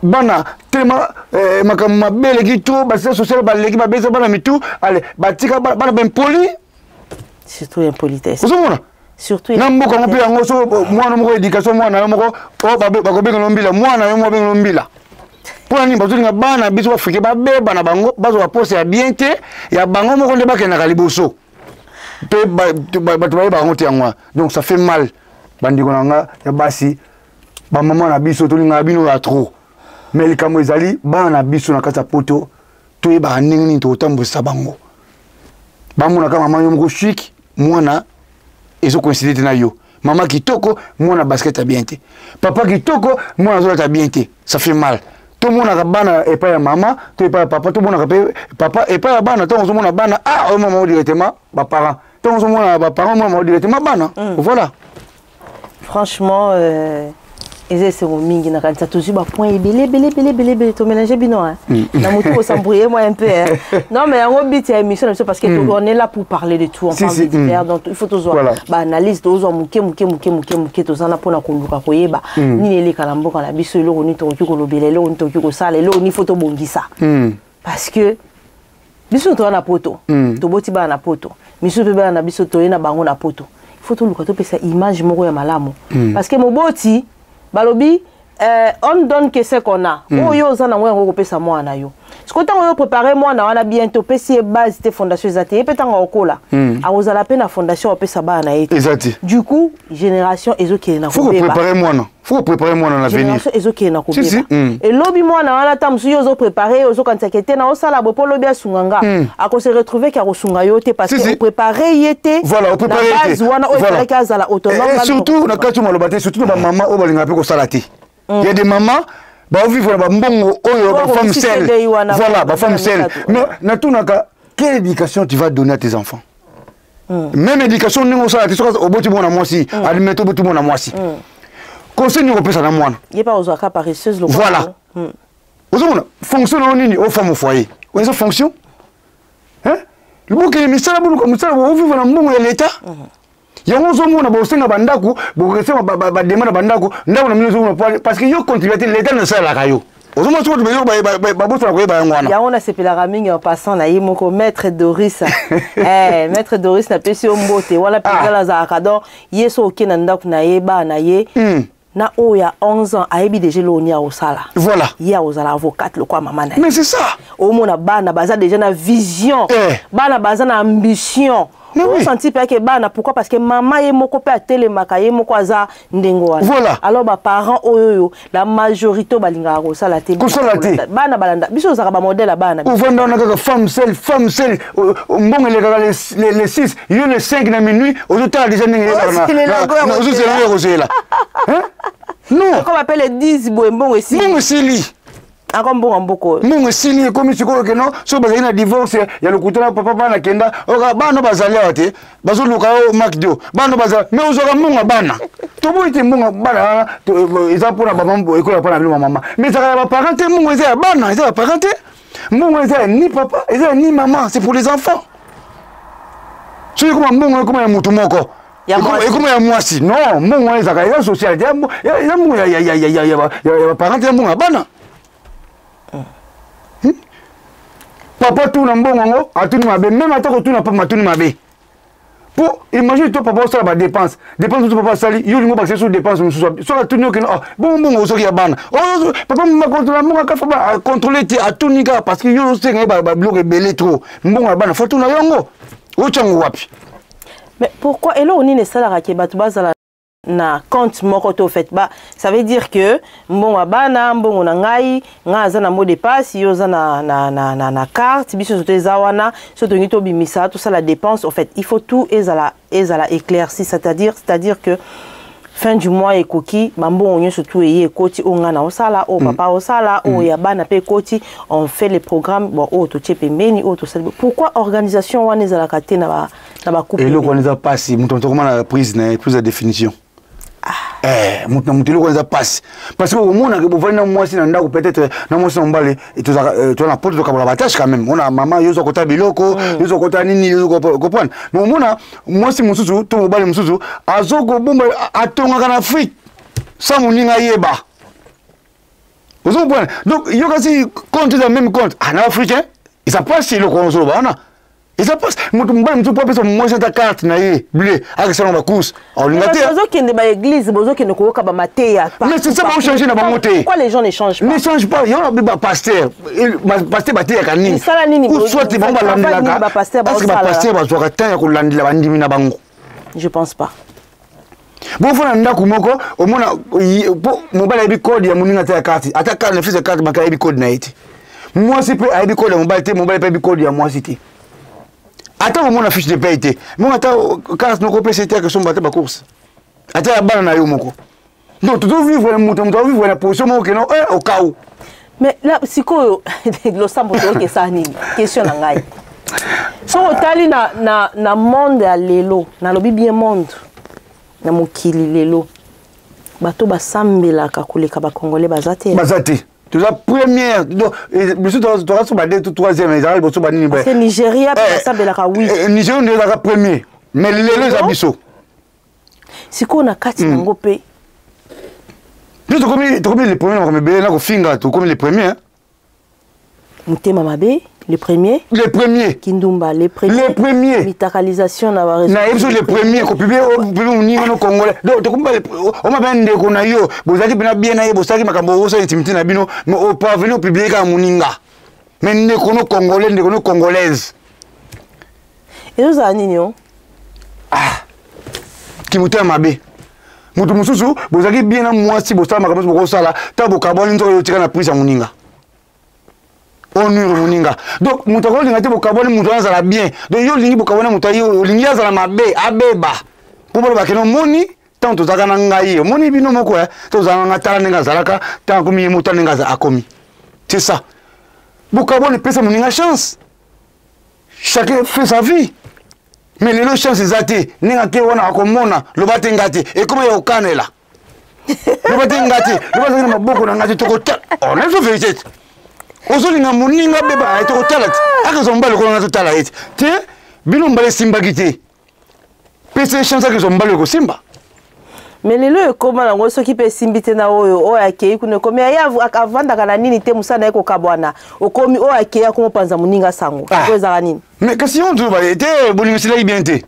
B: bana telema makambo mabe eleki to basisa sociale baleki babesa bana mitu, ale batika bana baimpoli.
A: Surtout impolitesse.
B: Ozomona
A: surtout
B: na mboka yango mpe yango so mwana moko, éducation mwana yo moko bakobengela mbila, mwana yo moko babengela mbila. Mpona nini bazolinga bana biso baafrike babeba na bango, bazwa baposte ya bien te, ya bango moko nde bakendaka liboso mpe bato bayeba yango te, yango wana. Donc ça fait mal. Bandeko na nga ya basi, bamama na biso, tolingaka bino ya trop, mais likambo ezali bana na biso na kati ya poto, toyebaka ndenge nini tokotambwisa bango. Bamonaka mama yo moko chic, mwana ezocoïncide te na yo. Mama kitoko, mwana basket ya bien te. Papa kitoko, mwana azolata bien te. Ça fait mal. Tomonaka bana epai ya mama to epai ya papa, tomonaka mpe papa epai ya bana. Ntango ozomona bana, ah, oyo mama o directement baparent, ntango ozomona baparent, mwana mama directement bana. Voilà.
A: Franchement, eza esengo mingi. Nakanisa tozwi bapoint ebele ebele ebele ebele ebele, tomélange bino na motu kosembrouille moi un peu, hein. Non, mais yango but ya émission na biso, parce que on est là pour parler de tout, on
B: si,
A: parle
B: si,
A: de divers, donc il faut tozwa baanalyse, tozwa moke moke moke moke moke. Toza na mpona koluka koyeba nini eleka na mboka na biso, eloko nini tokoki kolobela, eloko nini tokoki kosala, eloko nini faut tobongisa, parce que biso toza na poto, toboti bana na poto, misusu mpe bana na biso toye na bango na poto. Il faut toluka topesa image moko ya malamu, parce que moboti balobi on ne donne que ce qu'on a. Oyo oza nango, yango okopesa mwana yo. Sikoyo ntango oyo prépare mwana wana bien te, opesi ye base te, fondation eza te, ye mpe ntango akokola akozala mpe na fondation opesa bana na ye te.
B: Eza te.
A: Du coup génération ezokende na
B: Faut kopréparer mwana, faut kopréparer mwana na avenir.
A: Génération ezokende na
B: Si, si.
A: kobeba. Elobi mwana wana, ta mosusu yo ozoprépare, ozokanisaka ete na osala boye mpo lobi asunga nga, akose retrouve ke akosunga yo te, parce
B: Si,
A: que
B: si.
A: oprépare ye te
B: Voilà,
A: na
B: opréparé
A: base
B: te.
A: wana oyo
B: Voilà.
A: efalaki azala autonome.
B: Et surtout na kati maloba te, surtout na bamama oyo balingaka mpe kosala te. Il y a des mamans baovivre na bambongo oyo bafemme
A: six
B: seules.
A: CDI wana,
B: Voilà,
A: bana
B: bafemme seules.
A: misato.
B: Mais natunaka, quelle éducation tu vas donner à tes enfants? Même éducation ndenge osala te, soki oboti mwana mwasi, admettre oboti mwana mwasi, conseil nini okopesa na mwana?
A: Ye mpe akozwaka paresseuse lokola
B: Voilà.
A: yo.
B: Ozomona fonction na yo nini? O femme au foyer, oyo eza fonction, hein? Bokende misala, boluka mosala, ovivre na mbongo ya leta. Yango ozomona bosenga bandako, bokosenga bademande na bandako, ndako na bino ozomona parce que yo contribue te, leta nasalelaka yo. Ozomona soki bato babosana koyeba yango wana.
A: Yango nasepelaka mingi en passant na ye moko maître Doris, maître Doris, napesi yo mbote wana mpenza. Nazalaka donc ye so oke na ndako na ye, bana na ye na oyo ya 11 ans ayebi déjà eloko nini akosala. Ye akozala avocate lokwa mama na ye.
B: Mais c'est ça.
A: Omona bana baza déjà na vision, bana baza na ambition. Osanti mpe ake bana. Pourquoi? Parce que mama ye moko mpe atelemaka, ye moko aza ndenge wana.
B: Voilà.
A: Alors baparent oyo oyo, la majorité oyo balingaka kosala te.
B: Kosala te.
A: Bana balanda biso, ozalaka bamodèle ya bana.
B: Ovanda wana kaka femme seule, femme seule. Mbongo elekaka le 6, yo le 5 na minuit ozotala déjà ndenge ozozela yango ya kozela. Non.
A: Comme appelle 10 boye, mbongo esili.
B: Mbongo esili.
A: Ako mbongo ya mboka oyo.
B: Mbongo esili. Ekomi sikoyo keno soki bazali na divorce ya lokuta na papa, bana kenda oka, bana bazali awa te, bazoluka yo macdo, bana bazali, mais ozwaka mbongo ya bana. Toboyi te, mbongo ya bana wana eza mpona bamama, ekola mpona bino bamama, mais ezalaka ya baparent te. Mbongo eza ya bana, eza ya baparent te. Mbongo eza ya ni papa, eza ya ni mama, c'est pour les enfants. Soki ekoma mbongo, ekoma ya motu moko.
A: Ya mwasi.
B: Ekoma ya mwasi. Non, mbongo wana ezalaka, eza social te, eza mbongo ya baparent te, eza mbongo ya bana. Papa tuna mbongo yango, atuni mabe. Même ata kotuna papa, atuni mabe. Po imagine to papa osala badépense, dépense mosusu papa asali, yo olingi obakisa so dépense mosusu. Soki atuni, okende oh, bongo mbongo soki ya bana. Oh, papa makontrola mbongo, akafa acontrôle te, atuni kaka parce que yo osenga ye babiloko ebele trop. Mbongo ya bana, fo tuna yango, otyango wapi?
A: Mais pourquoi, eloko nini esalaka ke bato bazala na compte moko to fait ba, ça veut dire que mbongo ya bana, mbongo na ngai, ngai aza na mot de passe, yo oza na carte, biso soto eza wana, so tolingi tobimisa, tosala dépense. En fait, il faut tout ezala éclairci, c'est-à-dire que fin du mois ekoki, bambongo nyonso tu eye ekoti, oyo ngai na osala, oyo papa osala, oyo ya bana mpe ekoti, on fait les programmes. Bon, oyo totie pembeni, oyo tosali. Pourquoi organisation wana ezalaka te na bacouple?
B: Eloko wana eza mpasi. Moto moto akoma na prise na ye, prise ya définition. Moto na moto, eloko wana eza mpasi parce que omonaka bovandi na mwasi na ndako, peut-être na mwasi na mobali, toza na poto, tokabola batâches quand même. Ona mama, yo oza kota biloko, yo oza kota nini, yo oza comprendre. Mais omona mwasi mosusu to mobali mosusu azokobomba, atongaka na Afrique sa moninga ayeba, ozo comprendre. Donc yo kasi compte eza même compte. Ah, na africain eza mpasi. Eloko wana ozoloba wana eza mpasi. Moto mobali mosusu po apesa mwasi ata carte na ye bleu, akesala na bacourse, aolinga te.
A: Bozokende baéglise, bozokende koyoka bamateya.
B: Mais c'est ça, baochange na bango te.
A: Pourquoi les gens ne changent pas?
B: Ne change pas. Yo na bapasteur, pasteur bateyaka nini?
A: Misala nini?
B: Ou soit bango balandelaka.
A: Bapasteur
B: Parce que bapasteur bazwaka temps ya kolandela bandimi na bango?
A: Je pense pas.
B: Bofona ndako moko, omona po mobali ayebi code ya moninga te ya carte, ata carte na fils ya carte bancaire, ayebi code na ye te. Mwasi mpe ayebi code ya mobali te, mobali mpe ayebi code ya mwasi te. Ata komona fiche de paye te, mongo ata carte noko opesa te, akesomba ata bacourse ata ya bana na yo moko. Donc tozovivre, moto moto avivre na position moko keno au cas où.
A: Mais là sikoyo, losambo toyokesa nini? Question na ngai, soki otali na monde ya lelo, nalobi bien monde na mokili lelo, bato basambelaka koleka bacongolais baza te.
B: Baza te. Toza première, donc biso toza so bade to troisième, ezalaka liboso banini.
A: Parce que Nigeria mpe basambelaka, oui.
B: Nigeria nde ezalaka premier, mais lelo eza biso.
A: Sikoyo na kati nango mpe
B: Biso tokomi le premier na makambo ebele, na kofinga tokomi le premier.
A: Motema mabe le premier.
B: Le premier.
A: Kindumba le premier.
B: Le premier.
A: Mitakalisation na
B: baréseau. Na yebi so le premier kopublier moninga no congolais. Donc tokomi oma mpe ndeko na yo, bozalaki mpena bien na ye, bosalaki makambo, osala intimité na bino, mais oparvenir opublier kaka moninga, mais ndeko no congolais, ndeko no congolaise.
A: Ezozala nini o?
B: Ah, kimotema mabe. Moto mosusu bozalaki bien na mwasi, bosala makambo nyonso bokosala, ntango bokabwani, nzoka yo tika na prise ya moninga, onuire moninga. Donc moto akolinga te bokabwani, moto wana azala bien. Donc yo olingi bokabwani, moto aye, olingi azala mabe, abeba, mpo baloba kene omoni ntango tozalaka na ngai, omoni bino moko tozalaka na ngai, tala ndenge azalaka, ntango akomi ye moto, tala ndenge akomi. C'est ça, bokabwani, epesa moninga chance, chacun fait sa vie. Mais lelo chance eza te. Ndenge ake wana, akomona loba te nga te, ekoma ya kokanela, loba te nga te, loba azalaki na maboko na nga te. Tokotala onazo vérité te. Ozolinga moninga beba, tokotala te, akozwa mobali lokola nga, totala ye te. Te, bino mobali esimbaki te, pesa ye chance, akozwa mobali ekosimba.
A: Mais lelo ekóma nango, soki mpe esimbi te na oyo, oyo akei kuna, ekomi ye avandaka na nini te, mosala na ye kokabwana, okomi oyo akei akoma opanza moninga sango. Oyo ezalaka nini?
B: Mais kasi yo nzoba te, bolingo esilaki bien te.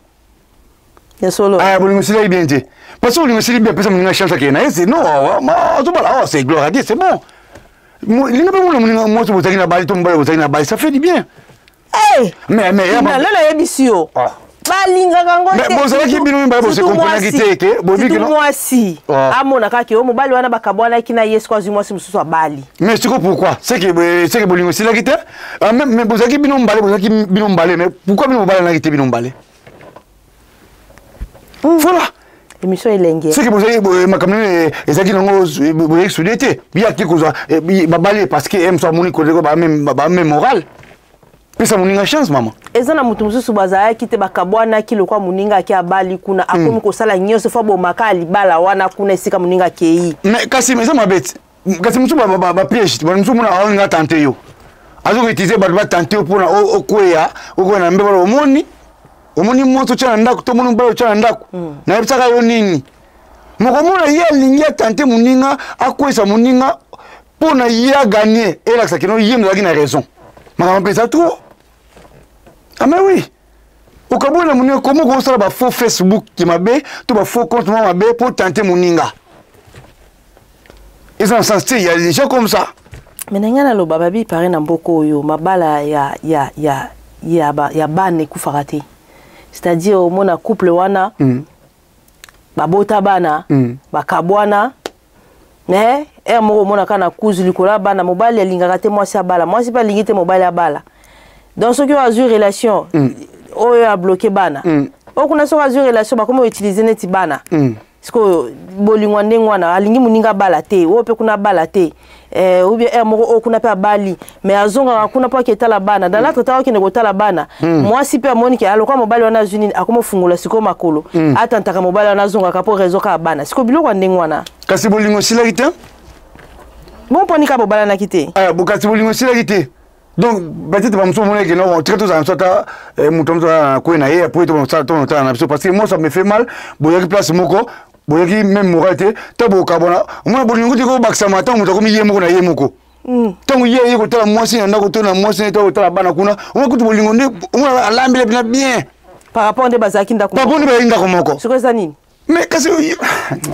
A: Ya solo.
B: Ah, bolingo esilaki bien te, parce que bolingo esili bien, apesa moninga chance, akei na ye, c'est non, azobala, oh, c'est gloire à Dieu, c'est bon. Linga mpe mona moninga mwasi bozalaki na bali to mobali bozalaki na bali, ça fait du bien.
A: Mais lelo nayebisi yo. Balingaka yango
B: te. Bozalaki bino mibale, bosekomprenaki te ke
A: bobiki mwasi oh. Amona kaka yo mobali wana bakabwanaki na ye, siko azwi mwasi mosusu, abali.
B: Mais siko pourquoi? C'est que bolingo esilaki te. Ah, mais bozalaki bino mibale, bozalaki bino mibale, mais pourquoi bino bobalanaki te bino mibale? Voilà.
A: Émission elenge.
B: Soki bozali makambo nini ezalaki nango, bozalaki soudé te. Ye ake kozwa babali parce que ye mosu amoni kodeko bameme moral. Pesa moninga chance, mama.
A: Eza na moto mosusu bazalaki te, bakabwanaki, lokwa moninga ake abali kuna, akomi kosala nyonso fo abomaka ya libala wana kuna esika moninga akei.
B: Mais kasi eza mabe te. Kasi mosusu bapiège, mosusu mona aolinga tente yo, azokoutiliser bato batente yo mpona okweya, okweya na mbeba. Omoni, omoni mwasi otya na ndako to omoni mobali otya na ndako, nayebisaka yo nini? Mokomona ye alingi atente moninga, akweyisa moninga mpo na ye aganye, elakisa kino ye moto azalaki na raison. Makambo mpe eza trop. Ah mais oui, okaboli na moninga, komo okosala bafaux Facebook ya mabe to bafaux compte mwa mabe mpo tente moninga? Eza na sens te. Il y a des gens comme ça.
A: Mais na ngai naloba, babi pare na mboka oyo, mabala ya bana ekufaka te. C'est-à-dire omona couple wana, babota bana, bakabwana, mais heure moko omonaka na kuzu likolo ya bana, mobali alingaka te mwasi abala, mwasi mpe alingi te mobali abala. Donc soki oyo azwi relation, oyo abloquer bana, oyo kuna soki azwi relation, bakomi outiliser neti bana. Sikoyo bolingo ya ndenge wana, alingi moninga abala te, oyo mpe kuna abala te, ou bien heure moko oyo kuna mpe abali, mais azongaka kuna mpo ake etala bana. Dans l'autre temps, akende kotala bana, mwasi mpe amoni ke alokwa mobali wana azwi nini, akomi ofungola sikoyo makolo, atantaka mobali wana azongaka mpo raison kaka bana. Sikoyo biloko ya ndenge wana.
B: Kasi bolingo esilaki te.
A: Bon, mponi kaka bobalanaki te.
B: Ah, kasi bolingo esilaki te. Donc peut-être bamosusu bamonaki ke non, tika tozala biso ata moto moto na kwe na ye, po totala na biso, parce que moi, ça me fait mal. Boyaki place moko, boyaki même moral te. Ta bokabwana, omona bolingo te kobakisama ntango moto akomi ye moko na ye moko. Ntango ye aye kotala mwasi na ndako to na mwasi na ye to kotala bana kuna, omona kutu bolingo nde, omona alambela mpena bien.
A: Par rapport nde bazalaki ndako.
B: Par rapport nde bazalaki ndako moko.
A: Sikoyo eza nini?
B: Mais kasi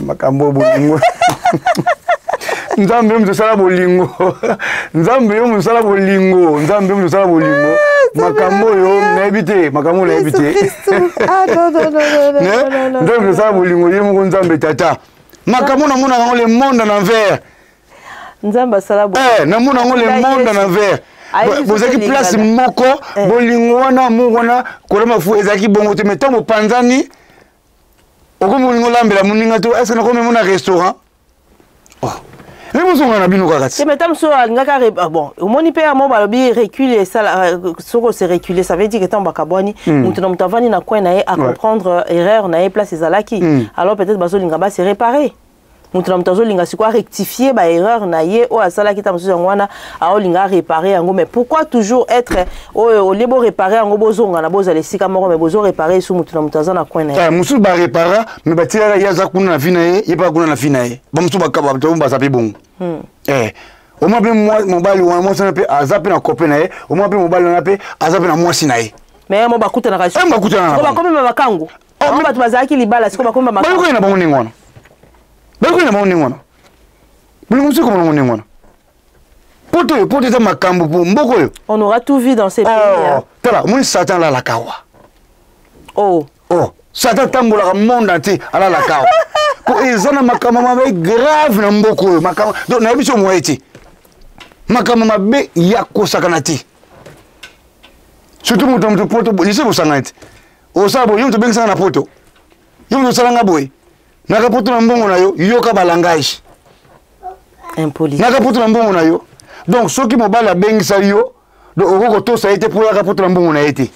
B: makambo oyo, bolingo, Nzambe yo moto osala bolingo, Nzambe yo moto osala bolingo, Nzambe yo moto osala bolingo. Makambo oyo nayebi te, makambo oyo nayebi te. Nzambe moto osala bolingo, ye moko Nzambe tata. Makambo namonaka yango, le monde en envers.
A: Nzambe asala.
B: Namona yango, le monde en envers. Bozalaki place moko, bolingo wana, amour wana, kolema fu ezalaki bongo te. Mais ntango bopanzani, okomi olingi olambela moninga to est ce que nakomi mona restaurant? Oh, mais bozonga na bino kaka.
A: Ti mais ta mosusu alingaka, bon, omoni mpe yamo balobi recul esala. Soki ose reculer, ça veut dire que ntango bakabwani, moto na moto avandi na coin na ye, acomprendre erreur na ye place ezalaki. Alors peut-être bazolinga base réparer, moto na moto azolinga sikoyo arectifier baerreur na ye oyo asalaki. Ta mosusu yango wana aolinga aréparer yango. Mais pourquoi toujours être oyo? Olie boréparer yango, bozongana, bozala esika moko, mais bozoréparer esu, moto na moto aza na coin na ye.
B: Mosusu barépara, mais batikaka ye aza kuna na vie na ye, ye mpe kuna na vie na ye. Bamosusu bato baza mpe bongo. Omwa mpe mobali wana, mwasi wana mpe aza mpe na copain na ye. Omwa mpe mobali wana mpe aza mpe na mwasi na ye.
A: Mais mo bakutanaka.
B: Bakutanaka.
A: Bakomi bakango, bango bato bazalaki libala, sikoyo bakomi
B: bamakango. Bayokoki na bango ndenge wana, bayokoki na bango ndenge wana. Bolingo mosusu ekoma nango ndenge wana. Poto oyo, poto eza makambo po mboka oyo.
A: On aura tout vu dans ces pays.
B: Oh, tala, omoni Satan alalaka awa.
A: Oh.
B: Oh, Satan atambolaka monde entier, alalaka awa, po eza na makambo mabe grave na mboka oyo. Makambo, donc nayebi so moye te, makambo mabe ya kosakana te. Surtout moto na moto, poto lise bosangana te. Osala boye, yo moto obengisaka na poto, yo moto osalanga boye, naka poto na mbongo na yo. Yoka balangage.
A: Impoli.
B: Naka poto na mbongo na yo. Donc soki mobali abengisa yo, donc okoki kotosa ye te mpo oyaka poto na mbongo na ye te.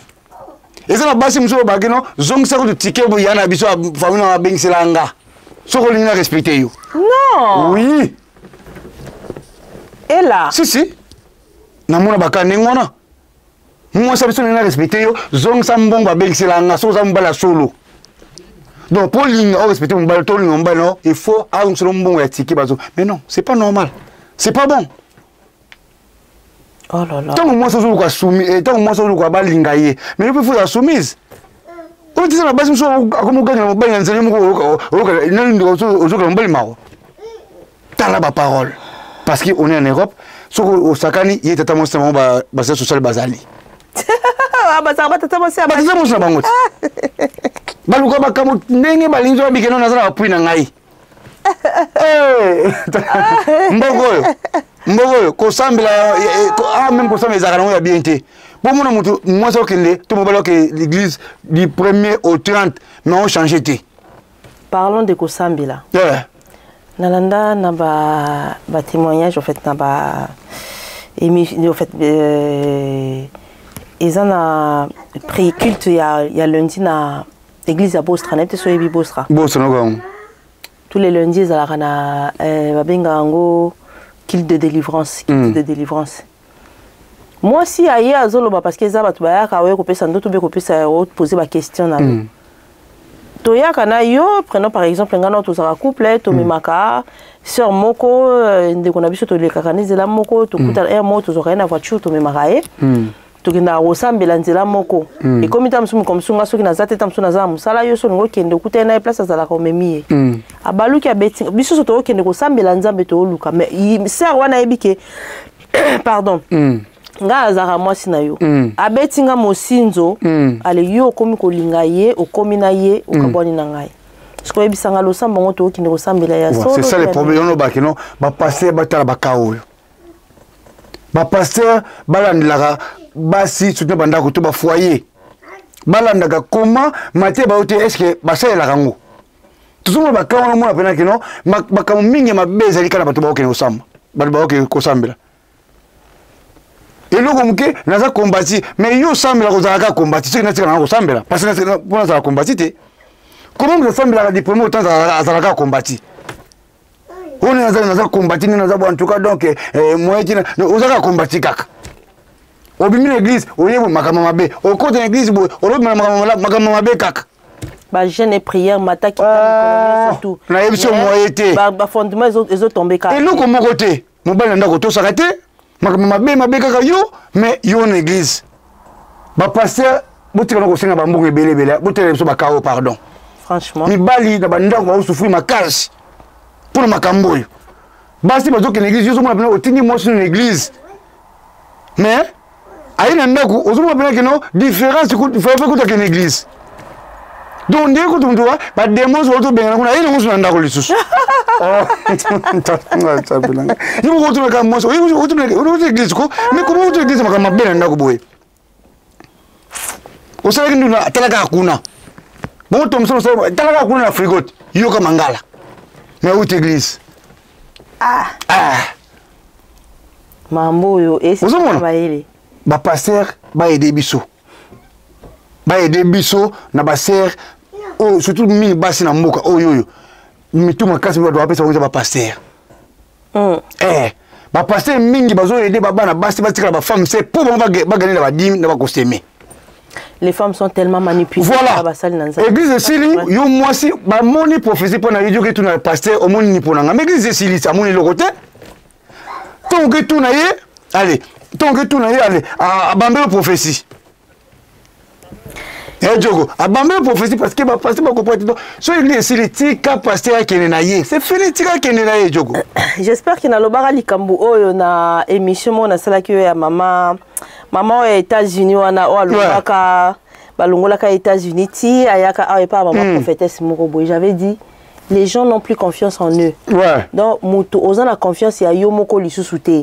B: Eza na basi mosusu babaki no zongisa kutu ticket ya na biso ya famille na abengisela nga, soki olingi na respecte yo.
A: Non.
B: Oui.
A: Ela.
B: Si si, namona baka ndenge wana. Mwasi biso ndenge na respecte yo, zongisa mbongo abengisela nga soki oza mobali ya solo. Donc mpo olinga orespecte mobali to olinga mobali no, il faut azongisela mbongo ya ticket bazo. Mais non, c'est pas normal, c'est pas bon.
A: Oh là là.
B: Ntango mwasi azoluka soumise, ntango mwasi azoluka balinga ye, mais yo mpe faut ozala soumise. Oyo tisa na basi mosusu akomi okangela mobali na nzela moko, ozokela mobali mawa. Tala baparole, parce que on est en Europe. Soki osakani ye, tata mwasi na bango, basala social bazali.
A: Bazalaka batata mwasi ya
B: batata mwasi na bango te. Baluka makambo ndenge balingi to babikeno naza na bapui na ngai. Eh! Mboko oyo, mboko oyo kosambela, ah, même kosambela ezalaka nango ya bien te. Bomona moto mwasi okende to mobali okende l'église du premier au 30, mais ochange te.
A: Parlons de kosambela.
B: Yeah.
A: Nalanda na ba témoignage, en fait, na ba émission, en fait, eza na pré culte ya lundi na église ya Bostra, na te so yebi Bostra.
B: Bostra no.
A: Tous les lundis ezalaka na babenga yango culte de délivrance, culte de délivrance. Mwasi aye azoloba parce que eza bato bayaka oye kopesa ndoto be kopesa poser ba question na yo. Toyaka na yo, prenons par exemple nga na tozalaka couple, tomemaka sœur moko, ndeko na biso, tolekaka na nzela moko, tokuta aire moko, tozwaka ye na voiture, tomemaka ye, tokendaka kosambela nzela moko. Ekomi ta mosusu, moko mosusu nga soki naza te, ta mosusu naza na mosala, yo so olingi okende, okuta ye na ye place azalaka, omemi ye. Abaluki, abeti biso so tookende kosambela Nzambe, tooluka. Mais sœur wana ayebi ke, pardon, nga azalaka mwasi na yo. Abeti nga mosinzo. Ale, yo okomi kolinga ye, okomi na ye, okabwani na ngai. Soki oyebisanga losambo yango tookende kosambela ya
B: solo. C'est ça le problème. Ono bakino bapasteur batala baka oyo, bapasteur balandelaka basi surtout na bandako to bafoyer, balandaka comment mateya bayo te, est ce que basalelaka yango. Tozomona baka wana, omona mpena kino makambo mingi ya mabe ezali kaka na bato baokende kosamba, bato baokende kosambela. Eloko moke, naza kombati, mais yo osambela kozala kaka kombati. Soki natika nanga kosambela parce que mpo nazala kombati te, comment moto asambelaka du premier autant azala kaka kombati? Oyo naza kombati nde naza bo, en tout cas, donc moyen tina oza kaka kombati kaka. Obimi na église, oyebi makambo mabe, okota na église boye, olobima na makambo mabe kaka.
A: Bajeûne et prière mataki.
B: Oh, nayebi so moye te.
A: Bafondement ezotombe kaka.
B: Eloko moko te. Mobali na ndako otosaka te, makambo mabe mabe kaka yo, mais yo na église. Bapasteur, botikana kosenga bambongo ebele ebele, botelela biso bakao, pardon.
A: Franchement.
B: Mibali na bandako bazosouffrir makasi mpona makambo oyo. Basi bazokende église, yo ozomona mpena otindi mwasi na église, mais aye na ndako, ozomona mpena keno différence fafe kuta akende église. Donc ndenge kutu mutu badémons baotobengana kuna, aye nango so na ndako lisusu. Yo moko otunaka mwasi oti église ko, mais comment oti église makambo mabe na ndako boye? Osalaki nduna, tala kaka kuna bongo tomsono, tala kaka kuna na frigo te, yoka mangala, mais outi église.
A: Ah.
B: Ah.
A: Mambo oyo.
B: Ozomona?
A: Bayele.
B: Bapasteur baaider biso, baaider biso na basœur oyo, surtout mingi basi na mboka oyo mitu makasi, bato bapesa bango eza bapasteur. Eh, bapasteur mingi bazoaider babana basi batikala bafemme se mpo bango bagagner na badîme na bakoseme.
A: Les femmes sont tellement manipulées.
B: Voilà.
A: Basali na Nzambe.
B: Église esili, yo mwasi bamoni prophétie mpo na yo, yoki tuna pasteur, omoni nini mpo na nga? Mais église esili, amoni eloko te. Ntongo oke tuna ye, ale ntongo oke tuna ye, ale abambeli prophétie. Eh, jogo abambeli prophétie parce que bapasteur bakoprendre te. So église esili, tika pasteur akende na ye, c'est fini, tika akende na ye, jogo.
A: J'espère que nalobaka likambo oyo na émission moko nasalaki oyo ya mama, mama oyo ya États-Unis wana, oyo alobaka balongolaka États-Unis ti ayaka awa epa mama prophétesse moko boye. J'avais dit: les gens n'ont plus confiance en eux. Donc moto oza na confiance ya yo moko lisusu te.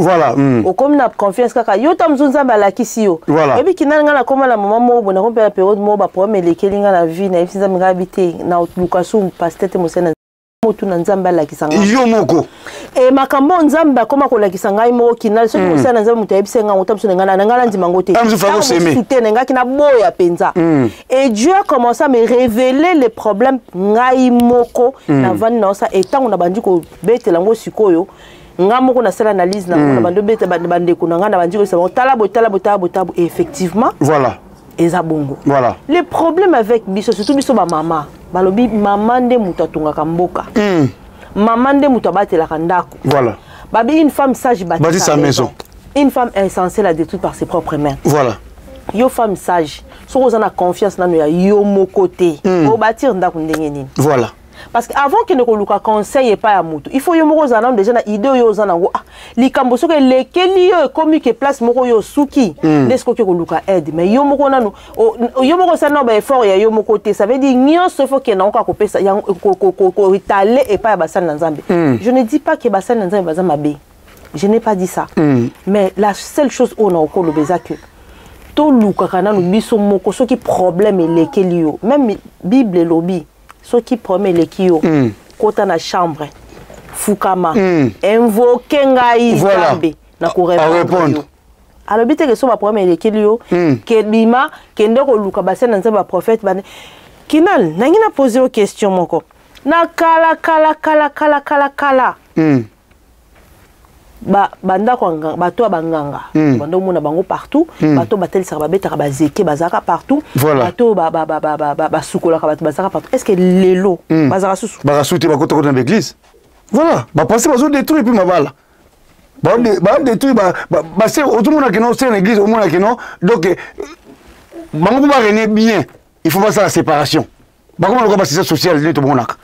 A: Okomi na confiance kaka yo ta mosusu Nzambe alakisi yo. Oyebi kinani, ngai nakóma na mama moko boye, nakomi mpe na période moko, baproblème elekeli ngai na vie, nayebisi Nzambe, ngai abi te, naluka su pasteur te, mosali na motu na Nzambe alakisa ngai.
B: Yo moko.
A: E makambo oyo Nzambe akoma kolakisa ngai moko kinali, soki mosali na Nzambe moto ayebisi ngai ngo, ta mosusu na ngai nandima ngo te.
B: Ah, mosusu
A: Ntango
B: akoseme.
A: mosusu te, nangaki naboya mpenza. Et Dieu a commencé à me révéler les problèmes ngai moko. Navandi na osa etango na bandi kobetela yango sikoyo, ngai moko nasala analyse na yango, na bandi obeta bandeko na ngai, na bandi koyebisa bango: tala boye, tala boye, tala boye, tala boye. Et effectivement, eza bongo. Le problème avec biso, surtout biso bamama, balobi mama nde moto atongaka mboka, mama nde moto abatelaka ndako. Babi une femme sage bâtit
B: Bâtit sa maison.
A: Une femme insensée la détruit par ses propres mains. Yo femme sage, soki oza na confiance nano ya yo moko te, obâtir ndako ndenge nini? Parce que avant kende koluka conseil epai ya motu, il faut yo moko ozala nano déjà na idée oyo oza nango. Ah, likambo soki elekeli yo, ekomi ke place moko oyo osuki, nde soki oke koluka aide. Mais yo moko nanu, yo moko osali nano baeffort ya yo moko te. Ça veut dire nyonso il faut kende yango kaka kopesa, koétaler epai ya basali na Nzambe. Je ne dis pas ke basali na Nzambe baza mabe, je n'ai pas dit ça, mais la seule chose oyo na okoloba eza ke tolukaka nanu biso moko. Soki problème elekeli yo, même Bible elobi, soki problème eleki yo, kota na chambre, fukama, invoque ngai Nzambe na korépondre yo. Alobi te ke so baproblème elekeli yo, ke bima, kende koluka basali na Nzambe, baprophète bane. Kinal, nangi na pose yo question moko. Na kala kala kala kala kala kala, bandako, bato ya banganga, bando omona bango partout, bato batelisaka, babetaka bazeke, bazalaka partout, bato basukolaka bato bazalaka partout. Est ce que lelo bazalaka susu?
B: Bakasusu te, bakotakota na baéglise. Voilà, bapasteur bazodétruire mpe mabala, badétruire base. Ozomona keno se na église, omona keno donc bango mpo barégner bien, il faut basala séparation. Bakoma lokola basisa sociale nde tomonaka,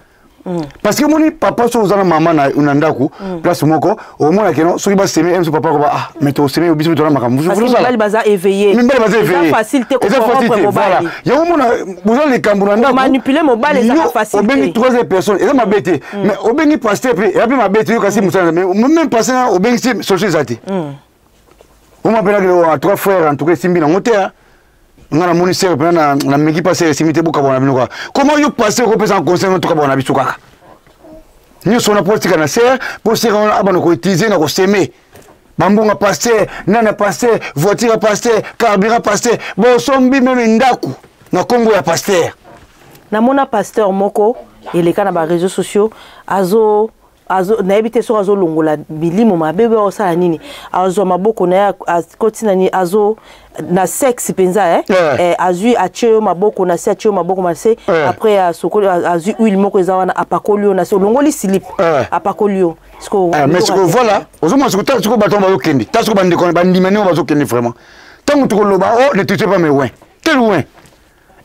B: parce que omoni papa, soki oza na mama na ndako, place moko, omona keno soki baseme mso, papa koba: "Ah, mais toseme biso tona makambo."
A: Mibali baza éveillé.
B: Mibali baza éveillé.
A: Facile te.
B: Eza facile te. Voilà, yango omona boza likambo na ndako.
A: Manipuler mobali ezaka facile.
B: Obengi troisième personne, eza mabe te, mais obengi pasteur mpe eza mpe mabe te. Yo kasi mosala, mais même pasteur obengi te, solution eza te. Oma mpenaki trois frères, en tout cas esimbi nango te. Nga namoni sere mpena nameki mpa sere, esimbi te, bokabwana bino kaka. Comment yo pasteur okopesa conseil tokabwana na biso kaka nyonso wana mpo tika na sere, mpo sere wana abana koutiliser na kosemer bambonga pasteur nana, pasteur voiture ya pasteur, carburant pasteur, bosombi même ndako na nkombo ya pasteur.
A: Namona pasteur moko eleka na baréseaux sociaux, azo azo nayebi te soki azolongola milimo mabe oyo, osala nini, azwa maboko na ye, akoti na nini, azo na sexe mpenza, eh?
B: Yeah.
A: Eh, azwi, atie yo maboko na se, atie yo maboko na se, après asokoli, azwi huile moko eza wana, apakoli yo na se, olongoli slip, apakoli yo.
B: Mais siko voilà, ozomona siko, tala siko bato bazokende, tala siko bandeko bandima ndenge bazokende. Vraiment, ntango tokoloba: "Oh, ne touchez pas mes oints", quel oint?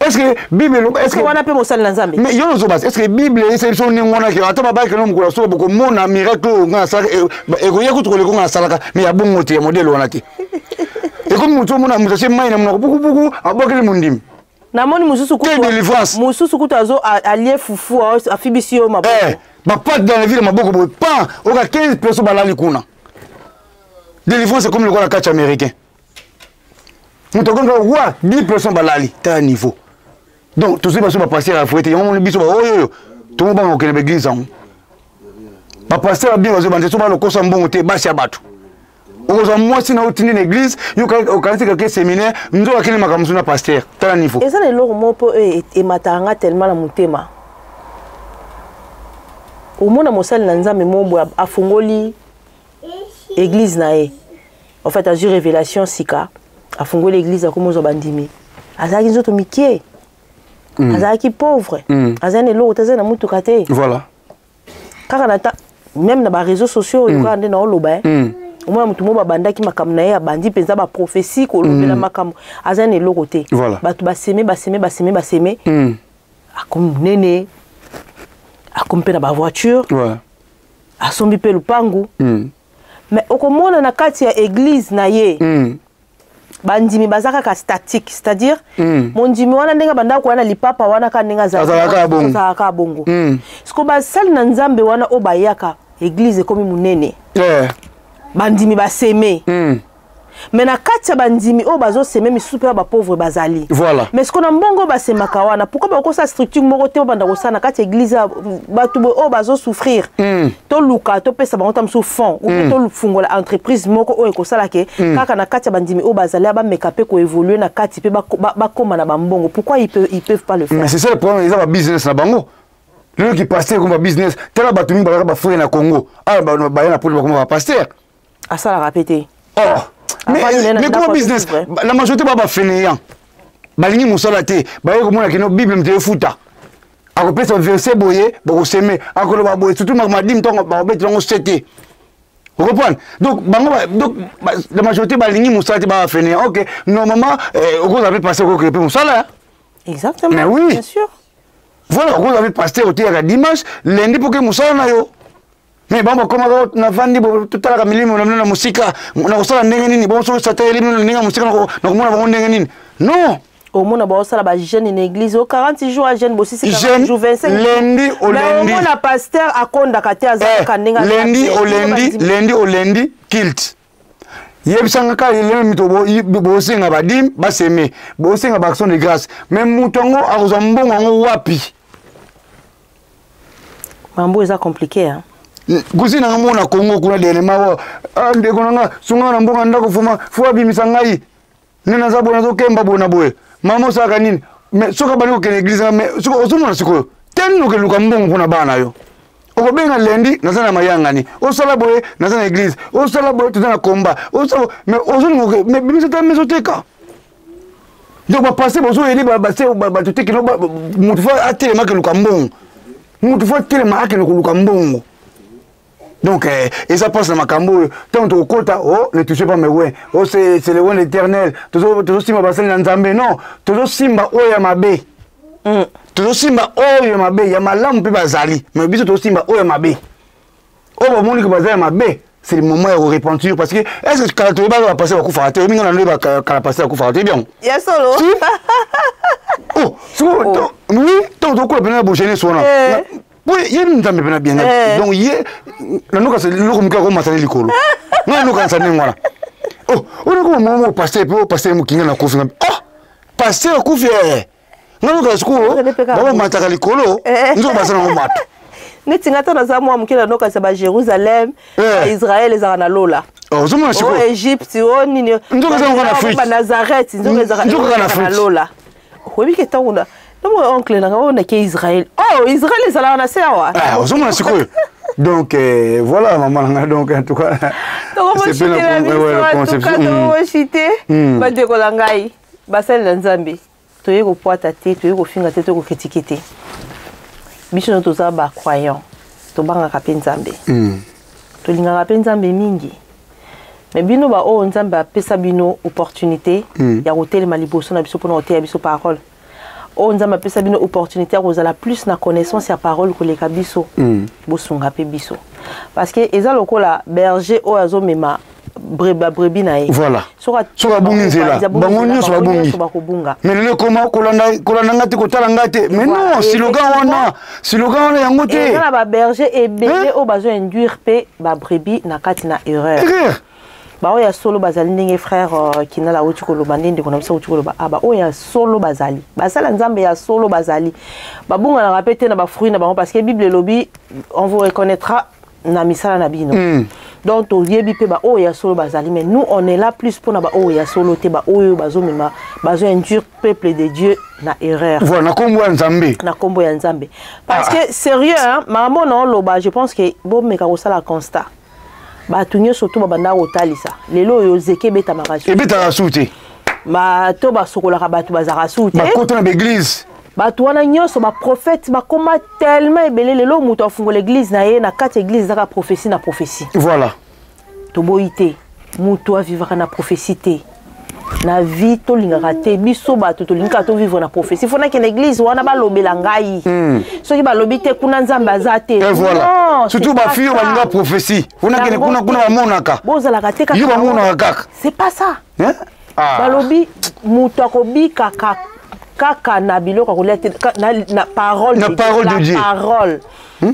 B: Est ce que Bible eloba, est ce que
A: wana mpe mosali na Nzambe?
B: Mais yo ozoba, est ce que Bible esali biso ndenge wana ke ata babaki no mokolo soko bokomona miracle oyo nga nasalaka, ekoya kutu koleka nga nasalaka? Mais ya bongo te, ya modèle wana te. Ekomi motu omona moto atie mai na monoko bukubuku, abwakeli mondimi.
A: Namoni mosusu.
B: Quelle délivrance?
A: Mosusu kutu azo alie fufu, afibisi yo maboko.
B: Bapate dans la ville, maboko boye, pan oka 15 personnes balali kuna. Délivrance ekomi lokola kati américain, moto akomi wa 10 personnes balali. Tala niveau. Donc tozwi baso bapasteur ya vrai te. Yango moni biso baoyo oyo tomobanga kokende baéglise yango. Bapasteur ya bien bazobanda so balokosa mbongo te, basi ya bato. Okozwa mwasi na otindi na église, yo okanisi kake séminaire, nzoka akende makambo mosusu na pasteur. Tala niveau.
A: Eza na eloko moko mpo oyo emataka nga tellement na motema. Omona mosali na Nzambe moko boye afungoli église na ye, en fait azwi révélation sika, afungoli église, akomi ozwa bandimi. Azalaki nzoto mike, azalaki pauvre, azali na eloko te, azali na mutuka te. Kaka na ta même na baréseaux sociaux oyo kaka nde naoloba, omona motu moko babandaki makambo na ye, abandi mpenza baprophétie, kolobela makambo, azali na eloko te. Bato baseme, baseme, baseme, baseme, akomi monene, akomi mpe na bavoiture, asombi mpe lupangu. Mais okomona na kati ya église na ye, bandimi baza kaka statique, c'est-à-dire mondimi wana ndenge bandako wana, lipapa wana kaka ndenge
B: azalaka bongo.
A: Azalaka bongo. Siko basali na Nzambe wana oyo bayaka, église ekomi monene, bandimi baseme, mais na kati ya bandimi oyo bazoseme, misusu mpe ya bapauvre bazali. Mais siko na mbongo oyo basemaka wana, pourquoi bakosala structure moko te, babanda kosala na kati ya église ya bato boye oyo bazosouffrir? Toluka topesa bango ta mosusu fond ou mpe tofungola entreprise moko oyo ekosala ke kaka na kati ya bandimi oyo bazali, bameka mpe koévoluer na kati mpe bakóma na bambongo. Pourquoi ils peuvent pas le faire?
B: Mais c'est ça le problème, eza babusiness na bango. Lelo ki pasteur ekoma business. Tala bato mingi bazalaka bafrère na Congo awa, baya na poto, bakoma bapasteur.
A: Asalaka pe te.
B: Oh, mais comment business? La majorité ba bafainéant, balingi mosala te. Baye komona kino Bible moto efuta, akopesa verset boye, bakoseme, akoloba boye, surtout madime ntongo bakobetela yango se te. Ocomprendre? Donc bango, donc la majorité balingi mosala te, bafainéant. Ok, normalement okozala mpe pasteur, okokee mpe mosala.
A: Exactement.
B: Mais oui.
A: Bien sûr.
B: Voilà, okozala mpe pasteur, oteyaka dimanche, lundi mpo ke mosala na yo. Mais bango bakomaka, navandi, totalaka milimo na bino na mosika, nakosala ndenge nini? Bongo soki satan eyeli bino na ndenge ya mosika, nakomona bango ndenge nini? Non.
A: Omona baosala bajeûne na église o 40 jours ya jeûne, bosisi 40 jours, 25.
B: Lundi au lundi.
A: Omona pasteur akondaka te, azalaka ndenge
B: Lundi au lundi, lundi au lundi, culte. Yebisanga kaka lelo, mito bosenga badîme, basemer, bosenga baaction de grâce, mais moto yango akozwa mbongo yango wapi?
A: Mambo eza compliqué, hein?
B: Kusi nanga mona Kongo kuna dernièrement, ah, ndeko nanga sunga na mbongo ndako, fuma fo abimisa ngai nde naza boye, nazokemba boye na boye. Mama, osalaka nini? Mais soki abandi kokende église, mais soki ozomona sikoyo te nini, okeluka mbongo mpona bana na yo, okobenga lundi, naza na mayangani, osala boye, naza na église, osala boye, toza na komba, osala, mais ozolinga, mais bimisa ta meso teka. Donc bapasteur bozoyeli bato te kino motu fo atelema akeluka mbongo, motu fo atelema akende koluka mbongo. Donc eza mpasi na makambo oyo. Ntango tokokota, oh, ne touchez pas mes oints, oh, c'est le oint l'éternel, tozosimba basali na Nzambe. Non, tozosimba oyo ya mabe. Tozosimba oyo ya mabe. Ya malamu mpe bazali, mais biso tozosimba oyo ya mabe. Oyo bamoni ke baza ya mabe, c'est le moment ya korepentir, parce que est ce que kala toyebaka bapasteur bakufaka te? Oyebi nga na ndoyeba kala pasteur akufaka te, bien.
A: Ya solo?
B: Oh, siko oui, ntango tokola mpena na bojeunesse wana, po ye Nzambe mpena bien. Donc ye nanokasa eloko moke akomata ne likolo, nga nanokanisa ndenge wana. Oh, onakoma mama moko pasteur, mpe pasteur mokinga na kufi. Oh, pasteur akufi, nga nokasa sikoyo bakomataka likolo, nzoka baza nango bato.
A: Neti nga, ntango naza mwa moke, nanokasa ba Jérusalem, Israel ezalaka na lola.
B: Ozomona sikoyo?
A: O Egypte, o nini.
B: Nzoka eza na Afrique.
A: Banazareth, nzoka ezalaka na lola. Oyebi ke ntango na ntango oncle nanga oyo nake Israel, oh, Israel ezalaka na se awa.
B: Ozomona sikoyo? Donc voilà, maman nanga, donc en tout cas
A: Tokomoshite, bandeko na ngai basali na Nzambe, toye kopwata te, toye kofinga te, toye kocritiquer te. Biso no toza bacroyant, tobangaka mpe Nzambe, tolingaka mpe Nzambe mingi. Mais bino baoyo Nzambe apesa bino opportunité ya kotelema liboso na biso mpona koteya biso parole, oyo Nzambe apesa bino opportunité ya kozala plus na connaissance ya parole koleka biso, bosunga mpe biso, parce que eza lokola berger oyo azomema babrebis na ye.
B: Voilà, soki abungi nzela, bango nyonso babungi.
A: Bakobunga.
B: Mais lelo ekoma kolanda nga te, kotala nga te. Mais non, slogan wana, slogan wana yango te.
A: Eza na baberger ebele oyo bazo induire mpe babrebis na kati na erreur.
B: Erreur.
A: Baoyo ya solo bazali, ndenge frère Kinala auti koloba, nde ndeko na biso auti koloba, ah, baoyo ya solo bazali, basala Nzambe ya solo bazali, babunganaka mpe te na bafruit na bango, parce que Bible elobi: on vous reconnaîtra na misala na bino. Donc toyebi mpe baoyo ya solo bazali, mais nous, on est là plus mpona baoyo ya solo te, baoyo bazomema, bazoinduire peuple de Dieu na erreur.
B: Voilà, na kombo ya Nzambe.
A: Na kombo ya Nzambe, parce que sérieux, hein, makambo na oloba, je pense que bomeka kosala constat. Bato nyonso to babanda kotalisa lelo oyo, zeke ebetamaka.
B: Ebetaka su te.
A: Bato basokolaka bato bazalaka su te.
B: Bakota na baéglise.
A: Bato wana nyonso baprophète bakóma tellement ebele. Lelo moto afungola église na ye, na kati ya église ezaka prophétie na prophétie.
B: Voilà.
A: Toboyi te, moto avivaka na prophétie te na vie. Tolingaka te, biso bato tolingi kaka tovivre na prophétie. Fo nakende église wana, balobela ngai. Soki balobi te kuna, Nzambe aza te.
B: Voilà. Surtout bafille oyo balinga prophétie, fo nakende kuna, kuna bamonaka.
A: Bozalaka te.
B: Yo bamonaka kaka.
A: C'est pas ça. Ah. Balobi moto akobika kaka na biloko akolia te, na parole.
B: Na parole de Dieu.
A: Parole.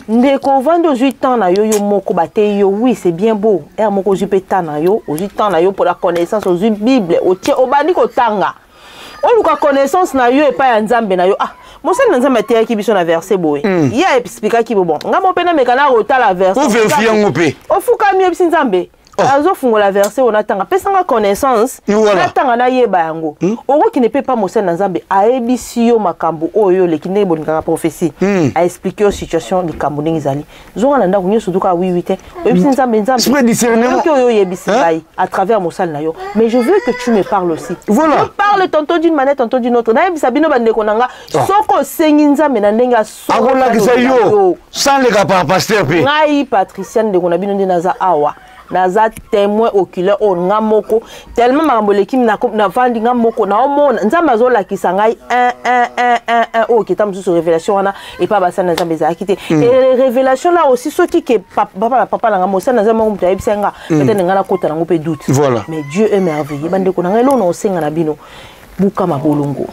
A: Ndeko, ovandi, ozwi temps na yo, yo moko bateyi yo. Oui, c'est bien beau. Ere moko ozwi mpe temps na yo, ozwi temps na yo mpo la connaissance, ozwi Bible, otie, obandi kotanga, oluka connaissance na yo epai ya Nzambe na yo. Ah, mosali na Nzambe ateyaki biso na verset boye. Ye aexpliquaki bo, bon, nga mo mpe nameka na kotala verset.
B: Ovérifier yango mpe.
A: Ofukami, oyebisi Nzambe. Oh. Azofungola verset oyo, natanga, pesanga connaissance. Natanga, nayeba yango. Okokende mpe pa mosali na Nzambe, ayebisi yo makambo oyo oleki ndenge bolingaka prophétie. Aexpliquer yo situation, likambo ndenge ezali. Zonga na ndako nyonso, tuka wiwi te, oyebisi Nzambe: Nzambe, oyo oyebisi ngai à travers mosali na yo, mais je veux que tu me parles aussi.
B: Voilà.
A: Je parle tantôt d'une manière, tantôt d'une autre. Nayebisa bino, bandeko na nga, soki osengi Nzambe na ndenge
B: akolakisa yo sans leka par pasteur mpe.
A: Ngai Patricia, ndeko na bino, nde naza awa. Naza témoin oculaire oyo nga moko, tellement makambo eleki, navandi nga moko, naomona Nzambe azolakisa ngai 1 1 1 1 1. Oyo keta mosusu, révélation wana epa basali na Nzambe ezalaki te. Et révélation là aussi, soki ke papa, papa na nga mosali na Nzambe moko, moto ayebisa nga, peut-être nga nakota nango mpe doute. Mais Dieu est merveilleux. Bandeko na ngai, eloko na osenga na bino, buka mabolongo.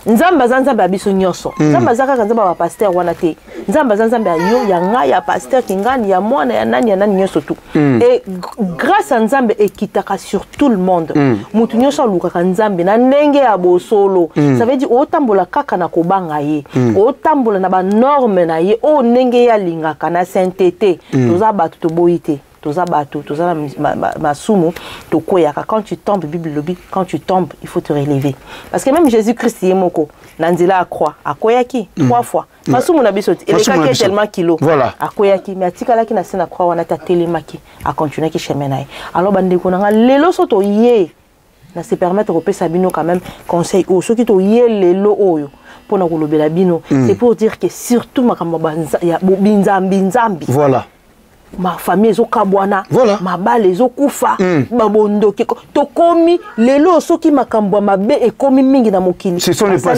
A: Nzambe aza Nzambe ya biso nyonso. Nzambe aza kaka Nzambe ya bapasteur wana te. Nzambe aza Nzambe ya yo, ya ngai, ya pasteur Kingani, ya mwana ya nani, ya nani, nyonso tu. Et grâce ya Nzambe ekitaka sur tout le monde. Motu nyonso alukaka Nzambe na ndenge ya bosolo, ça veut dire otambola kaka na kobanga ye, otambola na banorme na ye, oyo ndenge ye alingaka na sainteté. Toza bato, toboyi te, toza bato, toza na masumu, tokweyaka. Quand tu tombes, Bible elobi, quand tu tombes, il faut te relever, parce que même Jésus Christ ye moko na nzela ya croix akweyaki trois fois. Masumu na biso elekaki tellement kilo. Akweyaki, mais atikalaki na se na croix wana te, atelemaki, acontinuaki chemin na ye. Alors bandeko na nga, lelo so toye na se permettre kopesa bino quand même conseil oyo. Soki toye lelo oyo mpona kolobela bino, c'est pour dire que surtout makambo ya binzambi nzambi, mafamille ezokabwana, mabala ezokufa, babondoki. Tokomi lelo, soki makambo ya mabe ekomi mingi na mokili,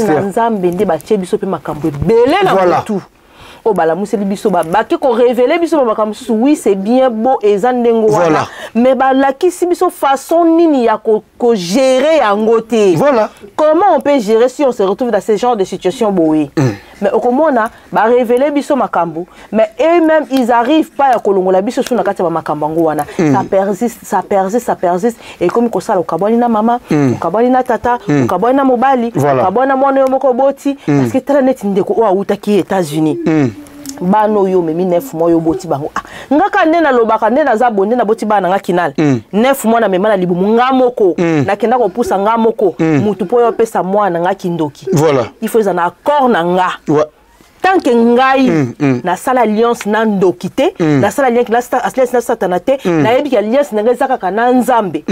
A: na Nzambe nde batie biso mpe makambo ebele na motu oyo balamuseli biso, bake korévéler biso bamakambo mosusu. Oui, c'est bien beau, eza ndenge wana, mais balakisi biso façon nini ya kogérer yango te. Comment on peut gérer si on se retrouve dans ce genre de situation boye? Mais okomona barévéler biso makambo, mais eux-mêmes, ils arrivent pas ya kolongola biso su na kati ya bamakambo yango wana. Ça persiste, ça persiste, ça persiste. Ekomi kosala okabwani na mama, okabwani na tata, okabwani na mobali, okabwani na mwana oyo moko oboti. Parce que tala neti ndeko oyo awutaki États-Unis, bana oyo omemi 9 mois, oyo oboti bango. Ah, nga kaka nde nalobaka, nde naza bo, nde naboti bana na nga kinal, 9 mois namema na libumu nga moko, nakenda kopusa nga moko. Mutu mpo oyo opesa mwana na nga kindoki, il faut eza na accord na nga. Tant que ngai nasala alliance na ndoki te, nasala alliance na Satana te, nayebi ke alliance na ngai eza kaka na Nzambe.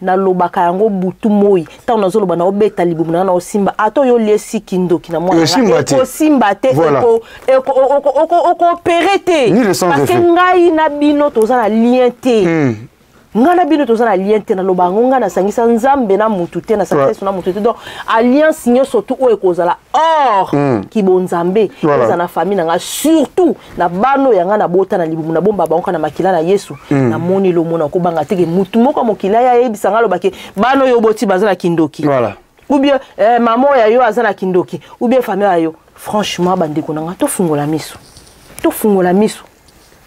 A: Nalobaka yango butu moi. Ntango nazoloba, naobeta libumu na nga, naosimba. Ata oyo oliesi kindoki na mwana, ekosimba te, okoopérer te, parce que ngai na bino toza na lien te. Ngai na bino toza na lien te. Naloba yango, ngai nasangisa Nzambe na mutu te, nasangisa Yesu na mutu te. Donc alliance nyonso tu oyo ekozala or kibonzambe, eza na famille na ngai, surtout na bana oyo ya ngai nabota na libumu, nabomba bango kaka na makila na Yesu. Namoni elomona kobanga teke mutu moko ya mokili aye ayebisa ngai, alobake bana oyo oboti baza na kindoki, ou bien mama oyo ya yo aza na kindoki, ou bien famille ya yo. Franchement, bandeko na ngai, tofungola miso, tofungola miso,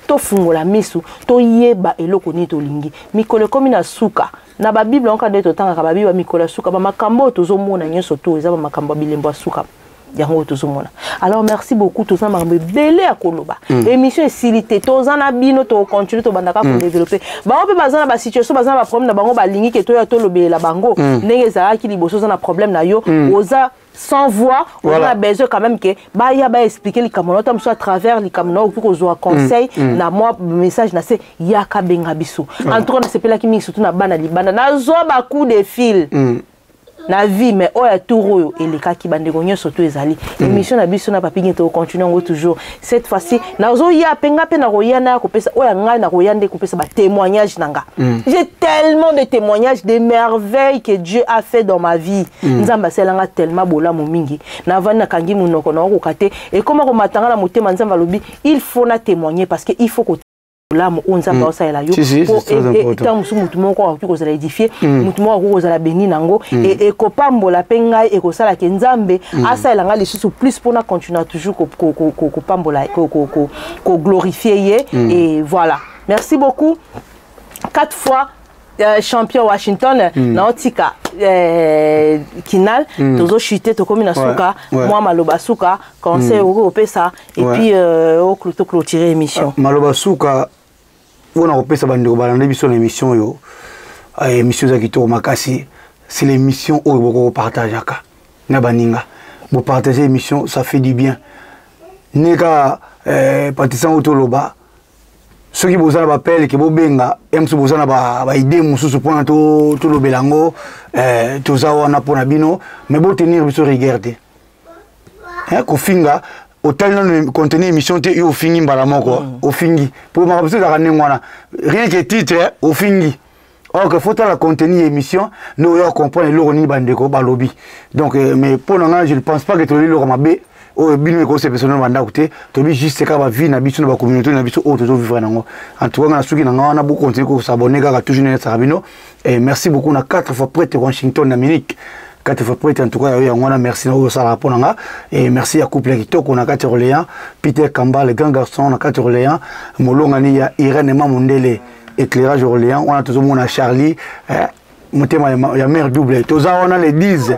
A: tofungola miso, toyeba eloko nini tolingi. Mikolo ekomi na suka. Na babible yango nde totangaka babible ya mikolo ya suka, bamakambo oyo tozomona nyonso to eza bamakambo ya bilembo ya suka, yango oyo tozomona. Alors merci beaucoup. Toza na makambo ebele ya koloba, émission esili te. Toza na bino, tocontinue, tobandaka kodévelopper. Bango mpe baza na basituation, baza na baproblème na bango, balingi ke toya tolobelela bango ndenge ezalaki liboso. Oza na problème na yo, oza sans voix, on a besoin quand même que baya ba expliquer likambo na mosusu à travers likambo na okoki kozwa conseil na mwa message na se, yaka benga biso. En tout cas, nasepelaki mingi, surtout na bana libanda, nazwa ba coup de fil na vie, mais oyo ya tour oyo elekaki, bandeko nyonso to ezali émission na biso na Papi Nge, tokontinue yango toujours. Cette fois-ci nazoya mpe, nga mpe nakoya na ya kopesa oyo ya ngai, nakoya nde kopesa batémoignage na nga. J'ai tellement de témoignages, des merveilles que Dieu a fait dans ma vie. Nzambe asalanga tellement bolamu mingi, navandi, nakangi monoko, naokoka te, ekoma komatanga na motema. Nzambe alobi il faut na témoigner, parce que il faut bolamu oyo Nzambe aosalela yo, ntango mosusu motu moko akoki kozala édifié, motu moko akoki kozala béni nango, ekopambola mpe ngai, ekosalaka Nzambe asalela ngai lisusu plus mpona continuer toujours kopambola, koglorifier ye. Et voilà, merci beaucoup. Quatre fois champion Washington, naotika kinal, tozochute, tokomi na suka. Mwa maloba suka, conseil okoki kopesa, et puis toclôturer émission.
B: Maloba suka mpona kopesa bandeko balanda biso na émission oyo, émission eza kitoko makasi. C'est l'émission oyo boko kopartageaka na baninga, bopartage émission, ça fait du bien. Neka partisan oyo toloba, soki boza na bapele ke bobenga ye mosusu, boza na baidée mosusu mpona tolobela yango, toza wana mpona bino. Mais botenir biso rigueur te, kofinga. Otali nano contenu émission te, yo ofingi mbala moko. Ofingi po makambo mosusu ezalaka ndenge wana, rien que titre ofingi. Or que faut tala contenu émission nde oya comprendre eloko nini bandeko balobi. Donc mais mpo na ngai, je ne pense pas que tolobi eloko mabe oyo bino ekosepesa na bandako te. Toyebi juste kaka bavie na biso na bacommunauté na biso oyo tozovivre nango. En tout cas, nga na suki na nga wana. Bocontinue kosabonner kaka toujours nde nesaka bino. Et merci beaucoup na quatre fois prêtre Washington na Munich, quatre fois prêtre. En tout cas, yango wana, merci na oyo osalaka mpo na nga. Et merci ya couple ya kitoko na kati ya Orléans, Peter Kamba le grand garçon na kati ya Orléans, molongani ya Irène Mamondele, éclairage Orléans wana. Tozomona Charlie, motema ya mare double. Toza wana le 10,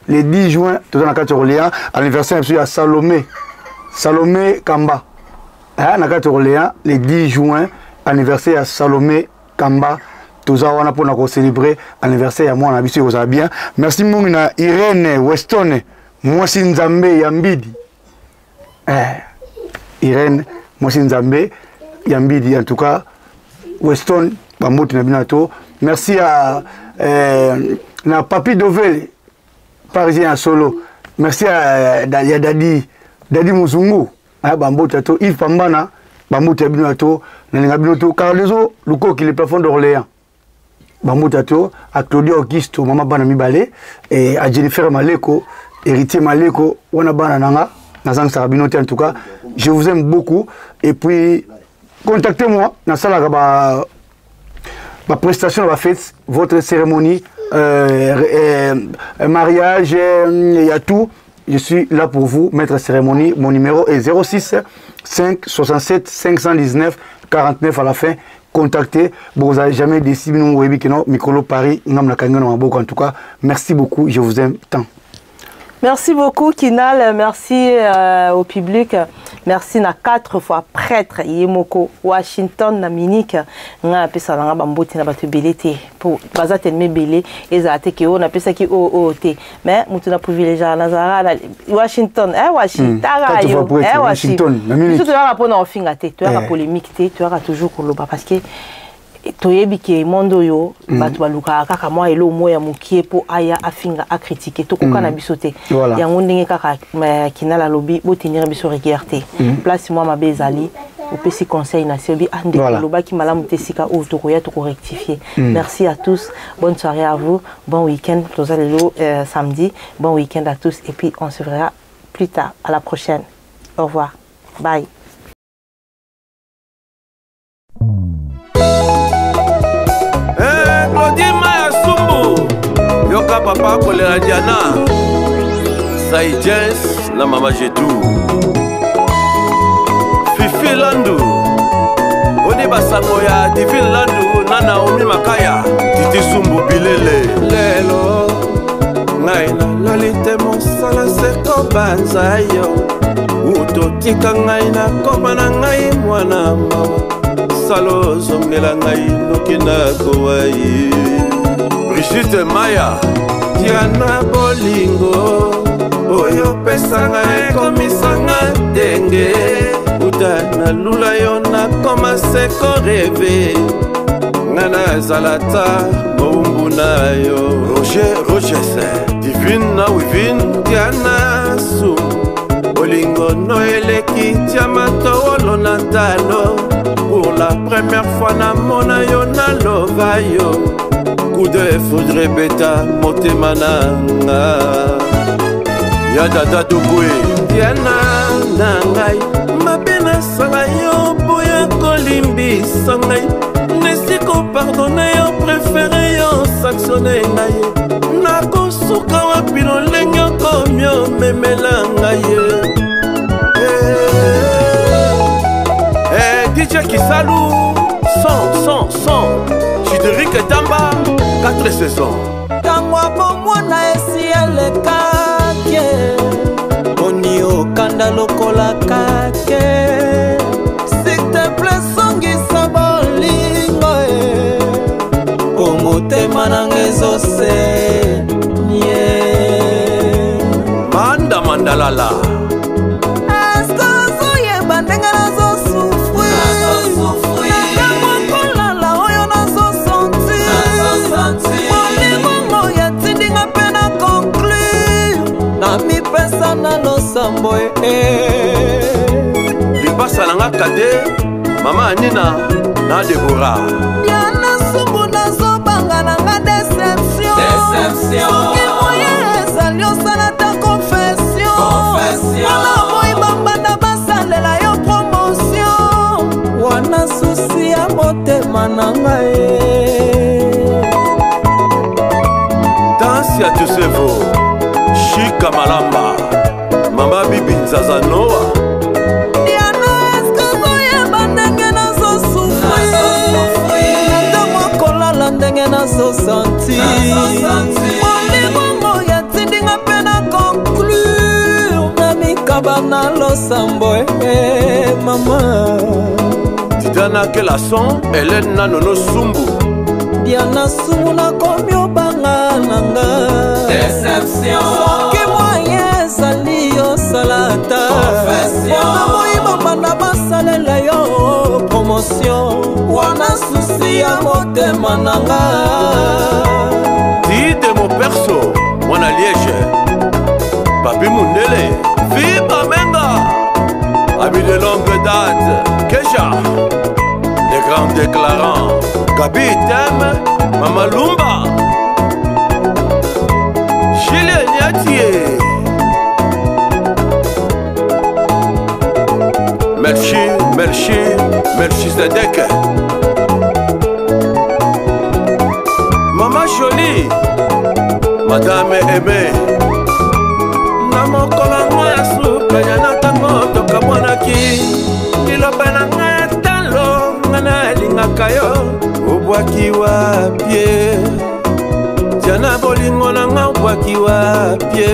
B: le 10 juin, toza na kati ya Orléans, anniversaire na biso ya Salomé, Salomé Kamba, na kati ya Orléans, le 10 juin, anniversaire ya Salomé Kamba. Toza wana mpona kocélébrer anniversaire ya mwana na biso, ekozala bien. Merci mingi na Irène Weston, mwasi nzambe ya mbidi, Irène mwasi nzambe ya mbidi. En tout cas, Weston, bambote na bino na to. Merci à na Papi Dovel, parisien ya solo. Merci à ya Dadi, Dadi Muzungu, bambote ya to. Yves Pambana, bambote ya bino ya to. Nalinga bino to. Cardozo Lukoki, le plafond d'Orléans, bambote ya to. A Claudia Augusto, mama bana mibale, et à Jennifer Maleko, héritier Maleko wana, bana nanga, nazangisaka bino te. En tout cas, je vous aime beaucoup. Et puis contactez-moi, nasalaka ba prestation, ba fête, votre cérémonie, mariage, il y a tout. Je suis là pour vous, maître cérémonie. Mon numéro est 06 5 67 519 49 à la fin. Contactez. Bon, vous n'avez jamais décidé, nous, Micro Paris, en tout cas, merci beaucoup, je vous aime tant.
A: Merci beaucoup, Kinal. Merci au public. Merci na quatre fois prêtre Yemoko Washington na Munich. Nga pesa nga bamboti na bato ebele te. Po baza tellement ebele ezala te ke o na pesa ki o o te. Mais mutu na privilégié na zara na Washington, eh Washington,
B: yo. Eh Washington na Munich.
A: Surtout toyaka pona ofinga te, toyaka polémique te, toyaka toujours koloba parce que toyebi ke monde oyo bato balukaka kaka mwa elo mo ya mokie mpo aya afinga, acritiquer. Tokoka na biso te. Yango ndenge kaka Kinal alobi, botenir biso rigueur te. Place mwa mabe ezali, opesi conseil na se, obi ah ndeko, olobaki malamu te, esika oyo tokoya tokorectifier. Merci à tous, bonne soirée à vous, bon week-end. Toza lelo samedi. Bon week-end à tous et puis on se verra plus tard, à la prochaine. Au revoir, bye.
C: Eh, Claudine Maya Sumbu, yoka papa kolela Diana Saijens na mama Jetu Fifi Landu, oni basango ya Divine Landu na Naomi Makaya, Titi Sumbu Bilele. Lelo ngai nalali te, mosala se kobanza yo. Utotika ngai, nakoma na ngai mwana mawa. Salo ozongela ngai noki nakowa ye. Brigitte Maya Diana, bolingo oyo opesanga ekomisanga ndenge uta nalula yo, nakoma se korêver. Nga nazala ta mowumbu na yo. Roger Rogers, Divine na Wivine Diana Su, bolingo no eleki diamant wolo na talo. Pour la première fois namona yo, nalova yo, coup de foudre ebeta motema na nga. Ya Dada Tokwe Diana na ngai, mabe nasala yo, boya kolimbisa ngai. Nesi kopardonner yo, préféré yo sanctionner ngai. Nakosuka wapi lolenge okomi omemela ngai?
D: Eh, DJ Kisalu, 100, 100, 100. Chideric Tamba, 4 saisons.
E: Ntango ya bomwana esi elekaki, boni okanda lokola kake? S'il te plaît, songisa bolingo e, po motema nanga ezosenye.
D: Manda Mandalala.
E: Eske ozoyeba ndenge nazosouffrir na ntango kolala oyo nazosentir? Bolingo oyo etindinga mpe na conclure na mipesa na losa. losambo eh.
C: Lipasa na nga kade mama Anina na Debora.
E: Diana Sumbu nazobanga na nga deception. Soki moye ezali osala ta confession. Wana boyi bambanda basalela yo promotion. Wana susi ya motema na ngai.
C: Tansia Tusevo, Shika Malamba, Mama Bibi Nzaza Noa.
E: Diana, eske ozoyeba ndenge nazosufri na ntango akolala, ndenge nazosanti bolingo yatindinga mpe na conclure na mikaba na losambo e mama.
C: Tidiana Kelason, Hélène Nanono Sumbu.
E: Diana Sumu, nakomi obanga na nga. Soki moye ezali osala ata mpona moyiba banda basalela yo promotion, wana susi ya motema na nga.
C: Dide Moperso, Mwana Liège, Papi Mundele, Viva Menga, ami de longue date, Kesha, les grands déclarants, Gabi Tem, Mama Lumba, Julien Niatier, Melchi, Melchi, Melchizedek, Mama Jolie, Madame Aimée. Na mokolo yango ya suka ya na ntango tokamwanaki, liloba na ngai ya talo, nga nalingaka yo, obwaki wapie Diana, bolingo na nga obwaki wapie,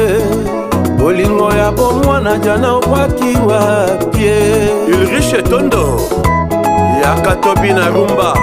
C: bolingo ya bomwana Diana obwaki wapie. Ulrich Etondo, yaka tobi na rumba.